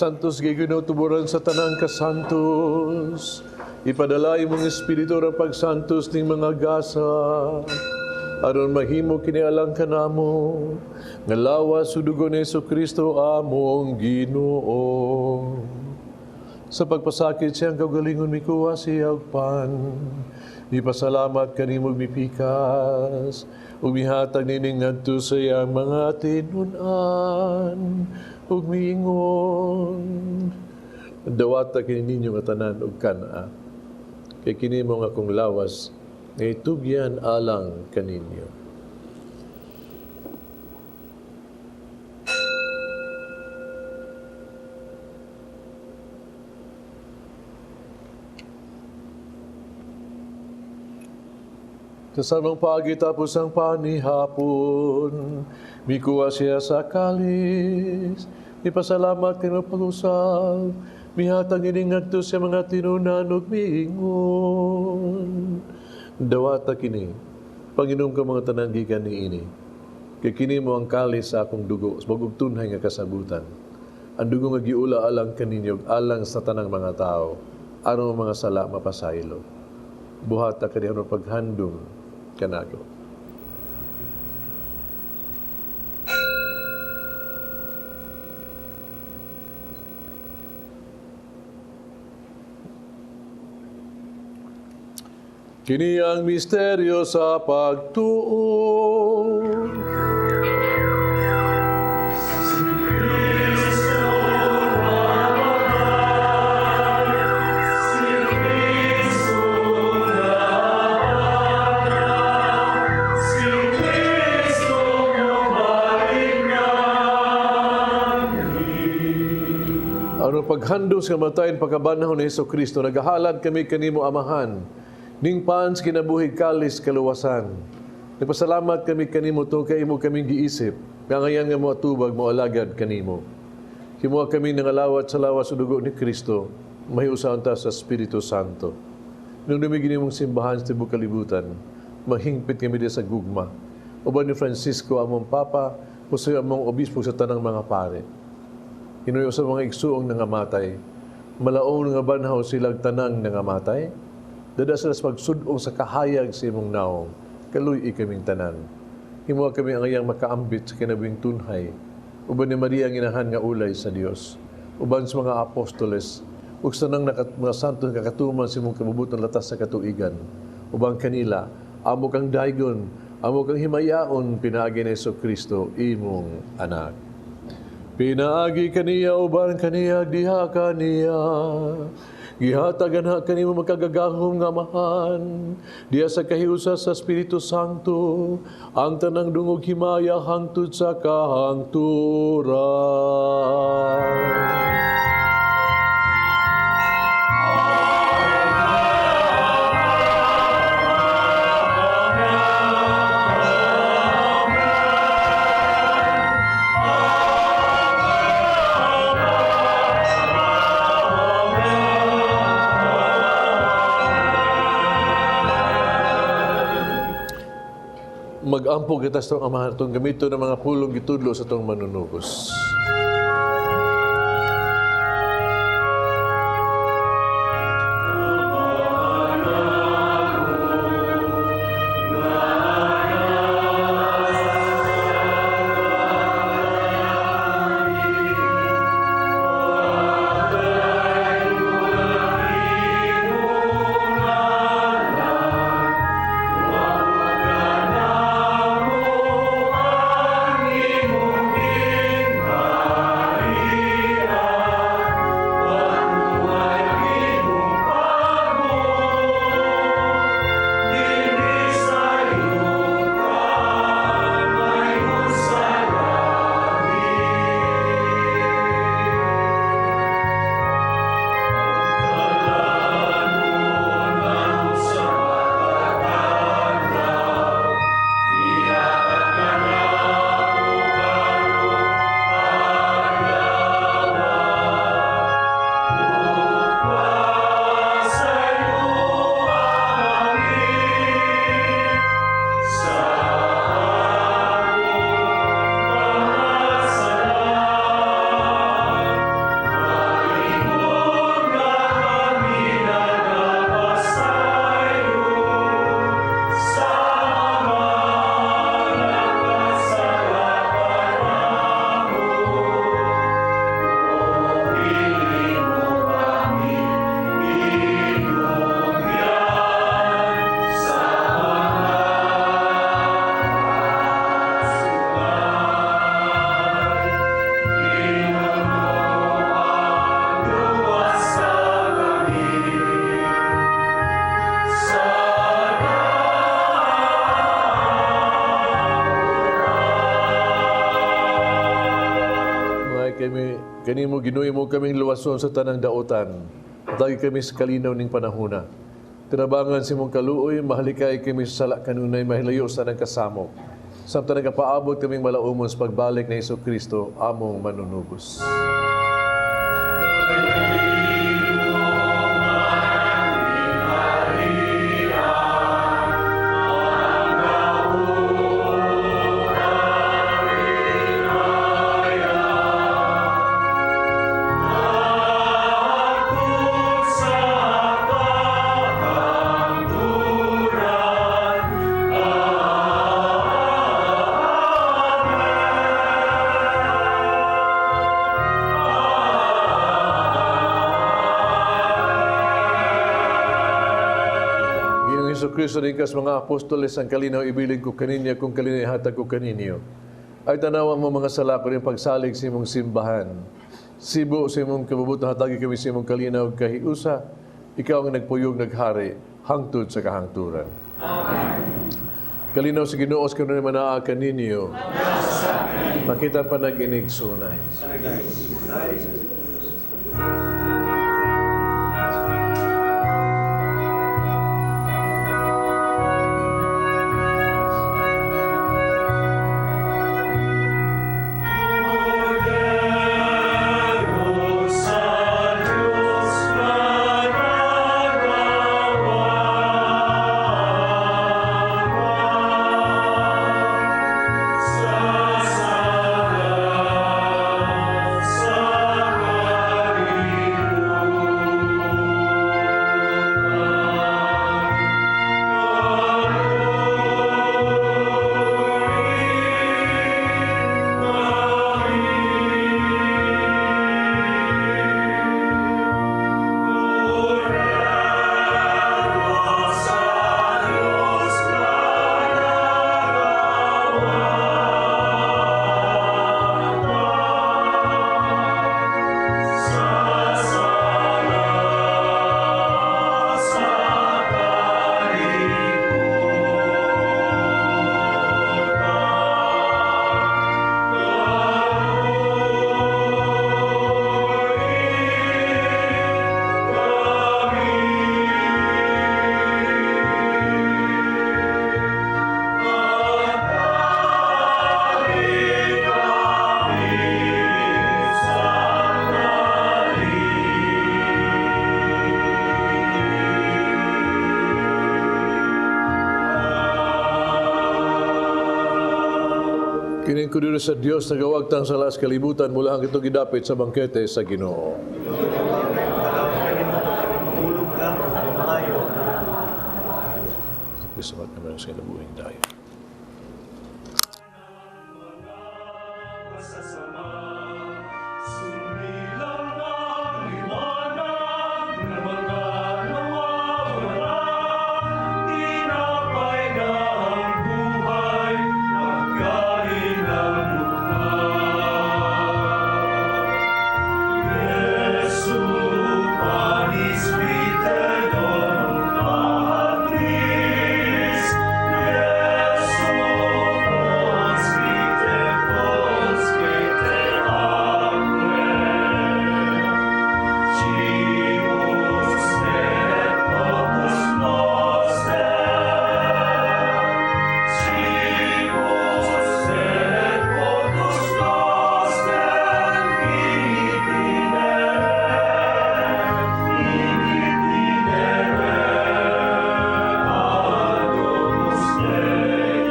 D: Santos Ginoo, tuburan sa tanang kasantos. Ipadala imong espiritu ang pagsantos ning mga gasa. Aron mahimo kini alang kanamo nga lawas ug dugo ni Hesukristo among Ginoo. Sa pagpasakit siyang kaugalingon mikuha siya og pan. Mipasalamat kanimo mipikas ug mihatag nining ngadto sa iyang mga tinun-an ug miingon. Dawata kini ninyo nga tanan og kan-a, kay kini mo nga akong lawas nga itugyan alang kaninyo. Sa samang pagi tapos ang panihapon, mikuha siya sa kalis, ipasalamat kay pag-usab, mihatag ining ngadto sa mga tinunan ug miingon. Dawata kini, panginom ka mga tanan gikan niini, kay kini mo ang kalis sa akong dugo, sa bag-ong tunhay nga kasabutan. Ang dugo nga giula alang kaninyo, alang sa tanang mga tao, aron mga sala mapasaylo. Buhata kani aron paghandom kanago. Kini ang misteryo sa pagtuo. Karong paghandom sa kamatayon pagkabanhaw ni Hesus Kristo, nagahalad kami kanimo Amahan, ning paan sa kinabuhi kalis kaluwasan. Nagpasalamat kami kanimo tungod kay imo kaming giisip, nga ngayan nga moatubag moalagad kanimo. Himoa kami nangalawat sa lawas o dugo ni Kristo, mahiusaon ta sa Espiritu Santo. Nung dumigin nimong simbahan sa tibok kalibutan, mahingpit kami diya sa gugma. Uban ni Francisco among Papa, usahay among obispo sa tanang mga pare. Hinuyo sa mga igsuong nangamatay, malaong nga banhaw silang tanang nangamatay, dada sila sa pagsudong sa kahayag sa imong naong, kaluy kaming tanan. Himoa kami ang iyang makaambit sa kinabuhing tunhay, uban ni Maria ang inahan nga ulay sa Dios, uban sa mga apostoles, ug sa tanang mga santo nga katuman sa imong kabubuton latas sa katuigan, uban kanila, amo kang daygon, amo kang himayaon, pinaagi ni Hesus Kristo, imong anak. Pinaagi kaniya, uban kaniya, diha kaniya, gihatagan ha kanimo makagagahom nga Amahan, diha sa kahiusa sa Espiritu Santo, ang tanang dungog himaya hangtod sa kahangturan. Mag-ampo kita sa itong Amahan, itong gamito ng mga pulong gitudlo sa itong manunubos. Kanimo Ginoo mo kaming luwason sa tanang daotan. Atagi kami sa kalinaw ning panahona. Tinabangan si mong kaluoy, mahalikay kami sa sala kanunay, mahilayo sa tanang kasamok. Samtang nagapaabot kaming malaumon sa pagbalik ni Hesus Kristo, among manunubos. Kristo din kas mga apostoles ang kalinaw ibilin ko kaninya kung kalinaw ihatag ko kaninyo. Ay tanawa mo mga sala ko rin pagsalig sa imong simbahan. Sibo sa imong kabubutan hatagi kami sa imong kalinaw kahiusa. Ikaw ang nagpuyog naghari hangtod sa kahangturan. Amen. Kalinaw sa Ginoo sa kanunay manaa kaninyo. Makita pa nag-inig sunay. Kining kordero sa Dios nagawagtang sa laas kalibutan mula ang itong gidapit sa bangkete sa Ginoo. Kristo at naman sa kinabuhing dayon.
C: Sumilang ang liwanag ng mga nawawala. Tinapay ng buhay, pagkain ng dukha. Jesu panis vitae donum Patris, Jesu fons vitae fons vitae aquae. Cibus et opus noster, cibus et opus noster, in itinere, in itinere, ad domus Dei.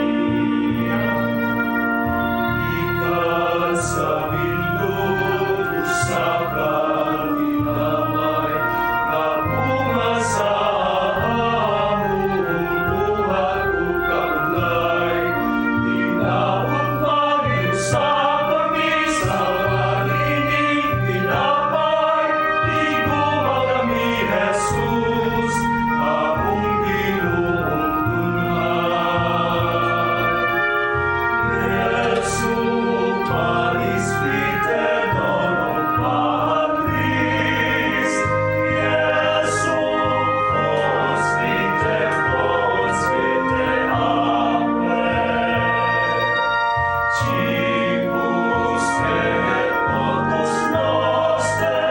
C: Gikan sa bindog, usa ka tinapay, nga bunga sa among buhat ug kaudlay. Ginaot man giusab kami sa niining tinapay, tiguma kami, Jesus, among Ginoong tunhay. Jesu panis vitae donum Patris, Jesu fons vitae fons vitae aquae. Cibus et opus noster,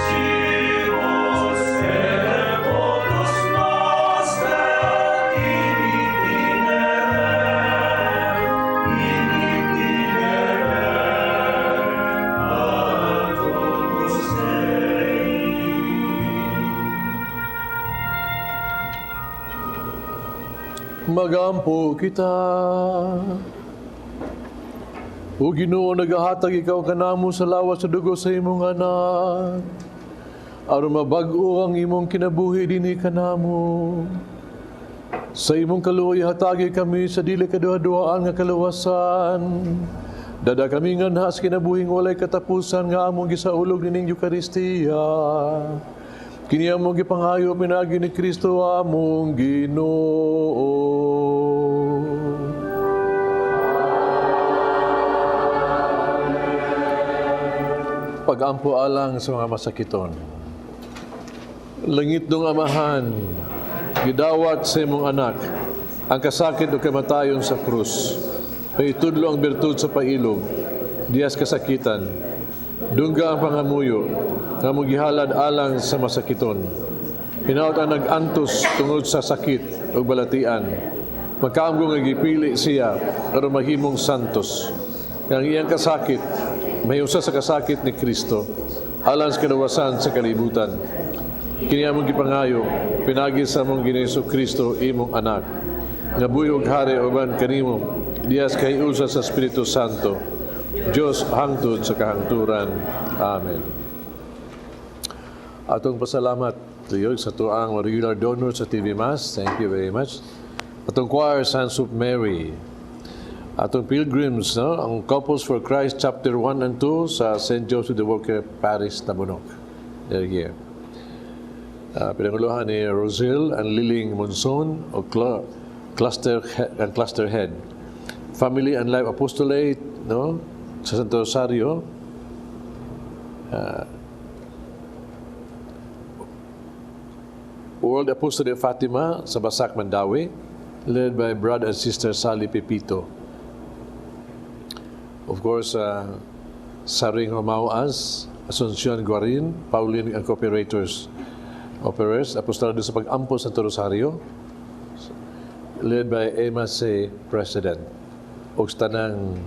C: cibus et opus noster, in itinere, in itinere, ad domus Dei.
D: Magampo kita. O Ginoo, nagahatag ikaw kanamo sa lawas sa dugo sa imong anak. Aron mabag-o ang imong kinabuhi dinhi kanamo. Sa imong kaluoy hatagi kami sa dili kaduha-duhaan nga kaluwasan. Dada kami nganha sa kinabuhing walay katapusan nga among gisaulog nining Eukaristiya. Kini among gipangayo pinaagi ni Kristo among Ginoo. Pag-ampo alang sa mga masakiton. Langitnong Amahan, gidawat sa imong anak ang kasakit o kamatayon sa krus. Paitudlo ang bertud sa pailog, dihas kasakitan. Dungga ang pangamuyo nga among gihalad alang sa masakiton. Hinaot ang nag-antos tungod sa sakit ug balatian. Makaamgo nga gipili siya aron mahimong santos. Nga ang iyang kasakit mahiusa sa kasakit ni Kristo alang sa kadawasan sa kalibutan. Kini among gipangayo pinagi sa among Ginoo Kristo imong anak nga buhi ug hari uban kanimo dias kay usa sa Espiritu Santo, Dios hangtod sa kahangturan. Amen. Atong pasalamat tuyog sa tuang regular donor sa TV Mass. Thank you very much. Atong choir, Sons of Mary. Atong pilgrims, no? Ang Couples for Christ Chapter 1 and 2 sa St. Joseph the Worker Parish, Tabunok. They're here. Pinanguluhan ni Rosel and Liling Monson o cluster and cluster head. Family and Life Apostolate, no? Sa Santo Rosario. World Apostolate of Fatima sa Basak, Mandaue, led by brother and sister Sally Pepito. Of course, Saring Romaoas, Asuncion Guarin, Pauline and Cooperators, Operators, Apostolado sa Pag-ampo sa Santo Rosario, led by Emma C. President. Og sa tanang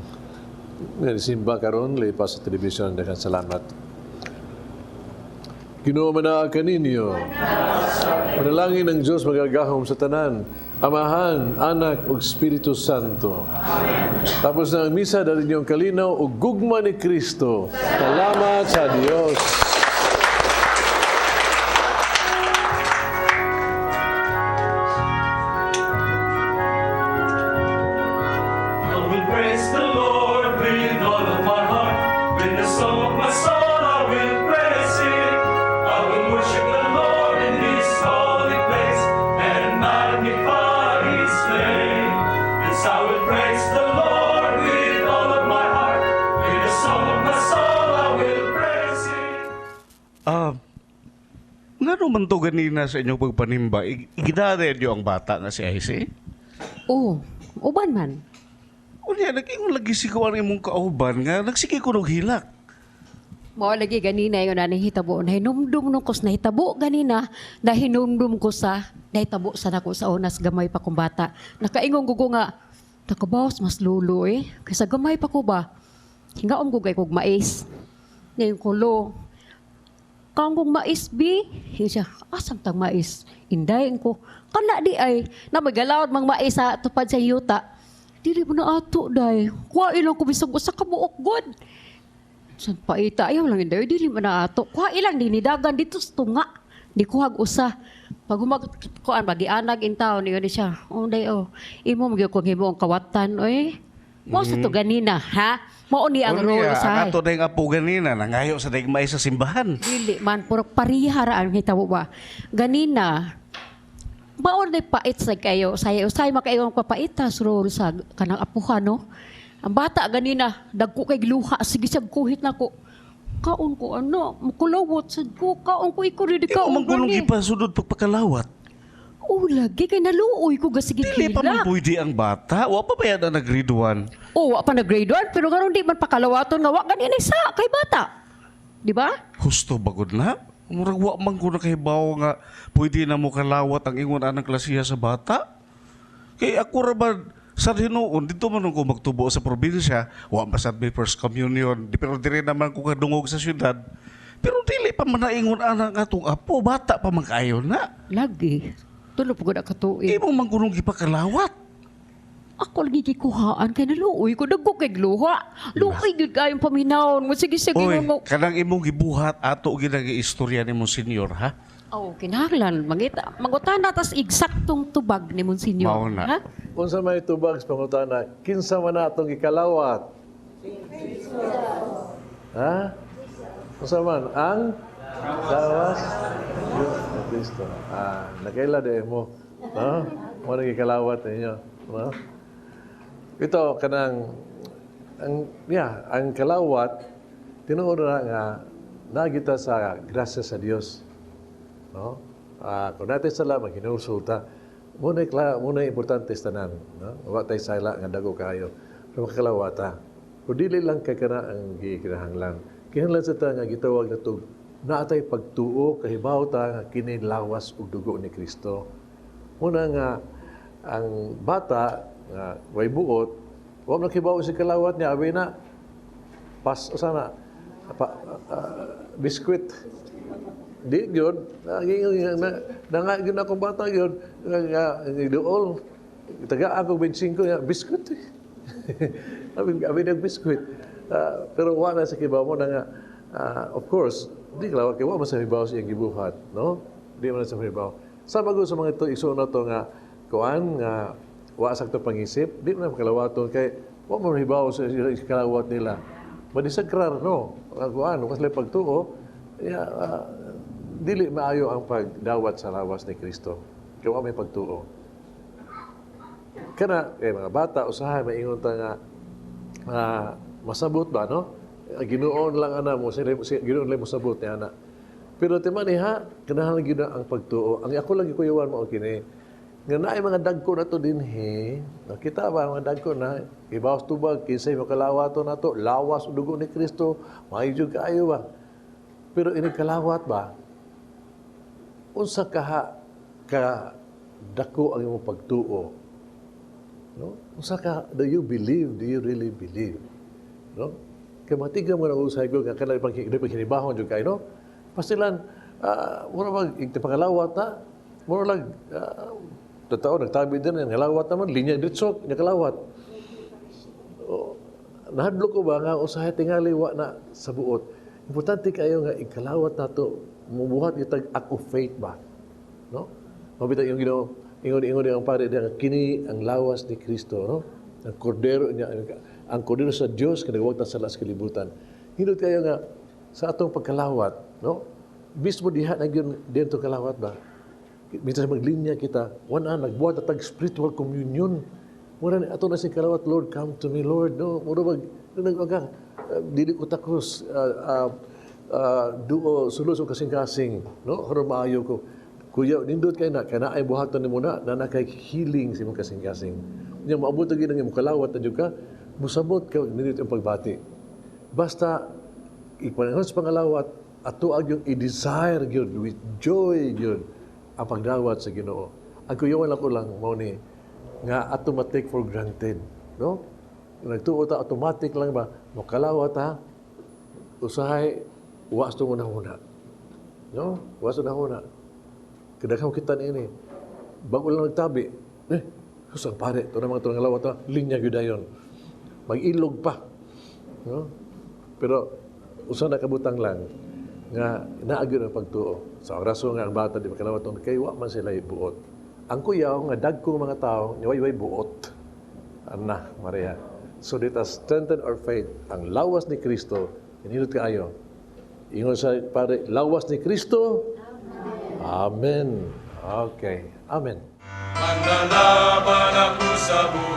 D: simba karon lipas sa television, daghang salamat. Ginoo man kaninyo. Manalangin ang Diyos magagahom sa tanan, Amahan, Anak ug Espiritu Santo. Amen. Tapos na ang misa, dali niyong kalinaw ug gugma ni Kristo. Salamat sa Dios.
C: I will praise the Lord with all of my heart. With the song of my soul I will praise Him. I will worship the Lord in His holy place and magnify His name. Yes, I will praise the Lord with all of my heart. With the song of my soul I will praise Him.
I: Ngano man to ganina sa inyong pagpanimba, igidade niyo ang bata nga si IC?
G: Oo, uban man.
I: Unya, nag-ingon lagi si kuwan imong kauban nga, nagsige ko nog hilak.
G: Mao lagi ganina yung nanihitabo, nahinumdum nung kus nahitabo ganina, nahinumdum ko sa, nahitabo sa nako sa onas gamay pa kong bata. Nakaingon ko nga, nakabawas mas lulo eh, kaysa gamay pa ko ba? Hingaom ko kay kog mais. Ngayon ko lo, kaong kong mais bi, hiyo siya, asam tang mais? Indayin ko, kana di ay, na magalawad mang mais sa tupad sa yuta. Dili mo na ato, day. Kuha ilang ko bisag usa ka buok, god. San paita, ayaw lang inday, dili mo na ato. Kuha ilang dinidagan dito sa tunga. Di kuhag usa. Pag humag, kuan, magianag in town, yun siya. Oh, day, oh. Imo magyud kong himo ang kawatan, oy. Mo sa to ganina, ha? Mao ni ang role
I: Unya,
G: sa
I: ang ato dayng apo ganina, nangayo sa dayng mais sa simbahan.
G: Dili man, puro pariha ra ang hitabo ba. Ganina, mao na pait sa kayo, say usay makaiwang papaitas role sa kanang apuhan, no? Ang bata ganina, dagko kay gluha, sige siya kuhit nako. Kaon ko ano, mukulawot sad ko, kaon ko iko rin
I: Imo
G: kaon
I: man gulong
G: gani.
I: gipasunod pagpakalawat.
G: Oh, lagi kay naluoy ko gasige
I: Dili pa man
G: gila.
I: pwede ang bata, wa pa ba yan na nag-grade 1?
G: Oh, wa pa na grade 1, pero karon di man pakalawaton nga wa ganina sa kay bata. Di ba?
I: Husto bagod na. Murag wa man ko nakahibaw nga pwede na mo kalawat ang ingon anang klasiya sa bata. Kay ako ra ba sa hinuon dito man ko magtubo sa probinsya, wa pa sad may first communion, di pero diri naman ko kadungog sa syudad. Pero dili pa man naingon anang atong apo, bata pa man kaayo na.
G: Lagi. Tulo pa gud ka tuig.
I: Imo man kunong gipakalawat.
G: Ako lagi gikuhaan kay naluoy ko dagko kay gluha. Luoy gyud kayong paminawon mo sige sige
I: Oy,
G: mo.
I: kanang imong gibuhat ato gid ang istorya ni Monsignor ha.
G: Oh, kinahanglan mangita mangutana tas eksaktong tubag ni Monsignor.
I: Mao na.
G: Ha?
D: Unsa may tubag sa pangutana, kinsa man na atong gikalawat? Ha? Unsa man ang lawas ni Kristo. Ah, nakaila di mo. No? Mo nang gikalawat ninyo, no? Ito kanang ang yeah, ang kalawat tinuod na nga nagita sa grasya sa Dios. No? Kung natin sala maghinusulta, muna muna importante sa tanan, no? Wa tay sala nga dago kayo. Pero makalawata. Kung dili lang kay kana ang gikinahanglan. Kinahanglan sa ta nga gitawag na to naatay pagtuo, kahibaw ta nga kini lawas ug dugo ni Kristo. Muna nga ang bata nga way buot, wa man kibaw si kalawat niya, abi na pas sana pa, biskwit. Di gyud na na nga gyud akong bata gyud nga duol taga ako 25 nga biskwit eh. Abi abi nag biskwit. Pero wa na sa kibaw mo na nga of course di kalawat kay wa man sa hibaw sa iyang gibuhat, no? Di man sa hibaw. Sama gud sa mga ito igsoon na to nga kuan nga wa sakto pangisip, di man makalawaton kay wa man hibaw sa kalawat nila. Madisagrar, no? Ang kuan, wa sila pagtuo, ya, dili maayo ang pagdawat sa lawas ni Kristo. Kay wa may pagtuo. Kana eh, mga bata usahay maingon ta nga masabot ba, no? Ginoo lang ana mo sila, Ginoo lang mosabot ni ana. Pero timan ha, kinahanglan gyud na ang pagtuo. Ang ako lang gikuyawan mo kini nga naay mga dagko na to dinhi. Nakita ba mga dagko na ibawas tubag kinsay makalawato nato lawas ug dugo ni Kristo, maayo jud kaayo ba. Pero ini kalawat ba, unsa kaha ka dako ang imong pagtuo, no? Unsa ka, do you believe, do you really believe, no? Kay matiga mo na usay ko nga kanang pang panghinibahon jud kay, no? Pasilan mura mag pangalawat na mura lang totoo nagtabi din ang kalawat naman linya diretso nya kalawat. O, nahadlok ko ba nga usahay tingali wa na sa buot. Importante kayo nga ikalawat nato mubuhat itag act of faith ba, no? Mabita yung Ginoo, ingon ingon ang pare nga kini ang lawas ni Kristo, no? Ang kordero niya, ang kordero sa Dios nga nagwagta sa sa kalibutan. Hindot kayo nga sa atong pagkalawat, no? Mismo diha na gyud dito kalawat ba. Minsan maglinya kita, wala nagbuhat tag spiritual communion. Mura ni ato na si kalawat, "Lord, come to me, Lord," no? Mura mag nag dili ko takos duo sulos o kasing-kasing, no? Karon maayo ko. Kuya, nindot kay na kana ay buhaton nimo na na kay healing sa imong kasing-kasing. Unya moabot gyud ang imong kalawat na jud ka, musabot ka nindot ang pagbati. Basta ipanahon sa pangalawat, ato ang yung i-desire gyud with joy gyud ang pagdawat sa Ginoo. Ang kuyawan lang ko lang mao ni nga ato ma-take for granted, no? Nagtuo ta automatic lang ba, mokalawat ta usahay wa sa una-una. No? Wa sa una-una. Kadaghan kita niini. Bago lang nagtabi, eh, sus ang pare, ito na mga itong lawat na, linya gyud dayon. Mag-ilog pa. No? Pero usa na kabutang lang nga naa gyud ang pagtuo. Sa rason nga ang bata di makalawat kay wa man sila buot. Ang kuyaw nga dagkong mga tao ni way buot. Ana, Maria. So let us strengthen our faith. Ang lawas ni Kristo, inilot kaayo. Ingon sa pare, lawas ni Kristo. Amen. Okay. Amen.
C: Manlalaban ako sa buhay.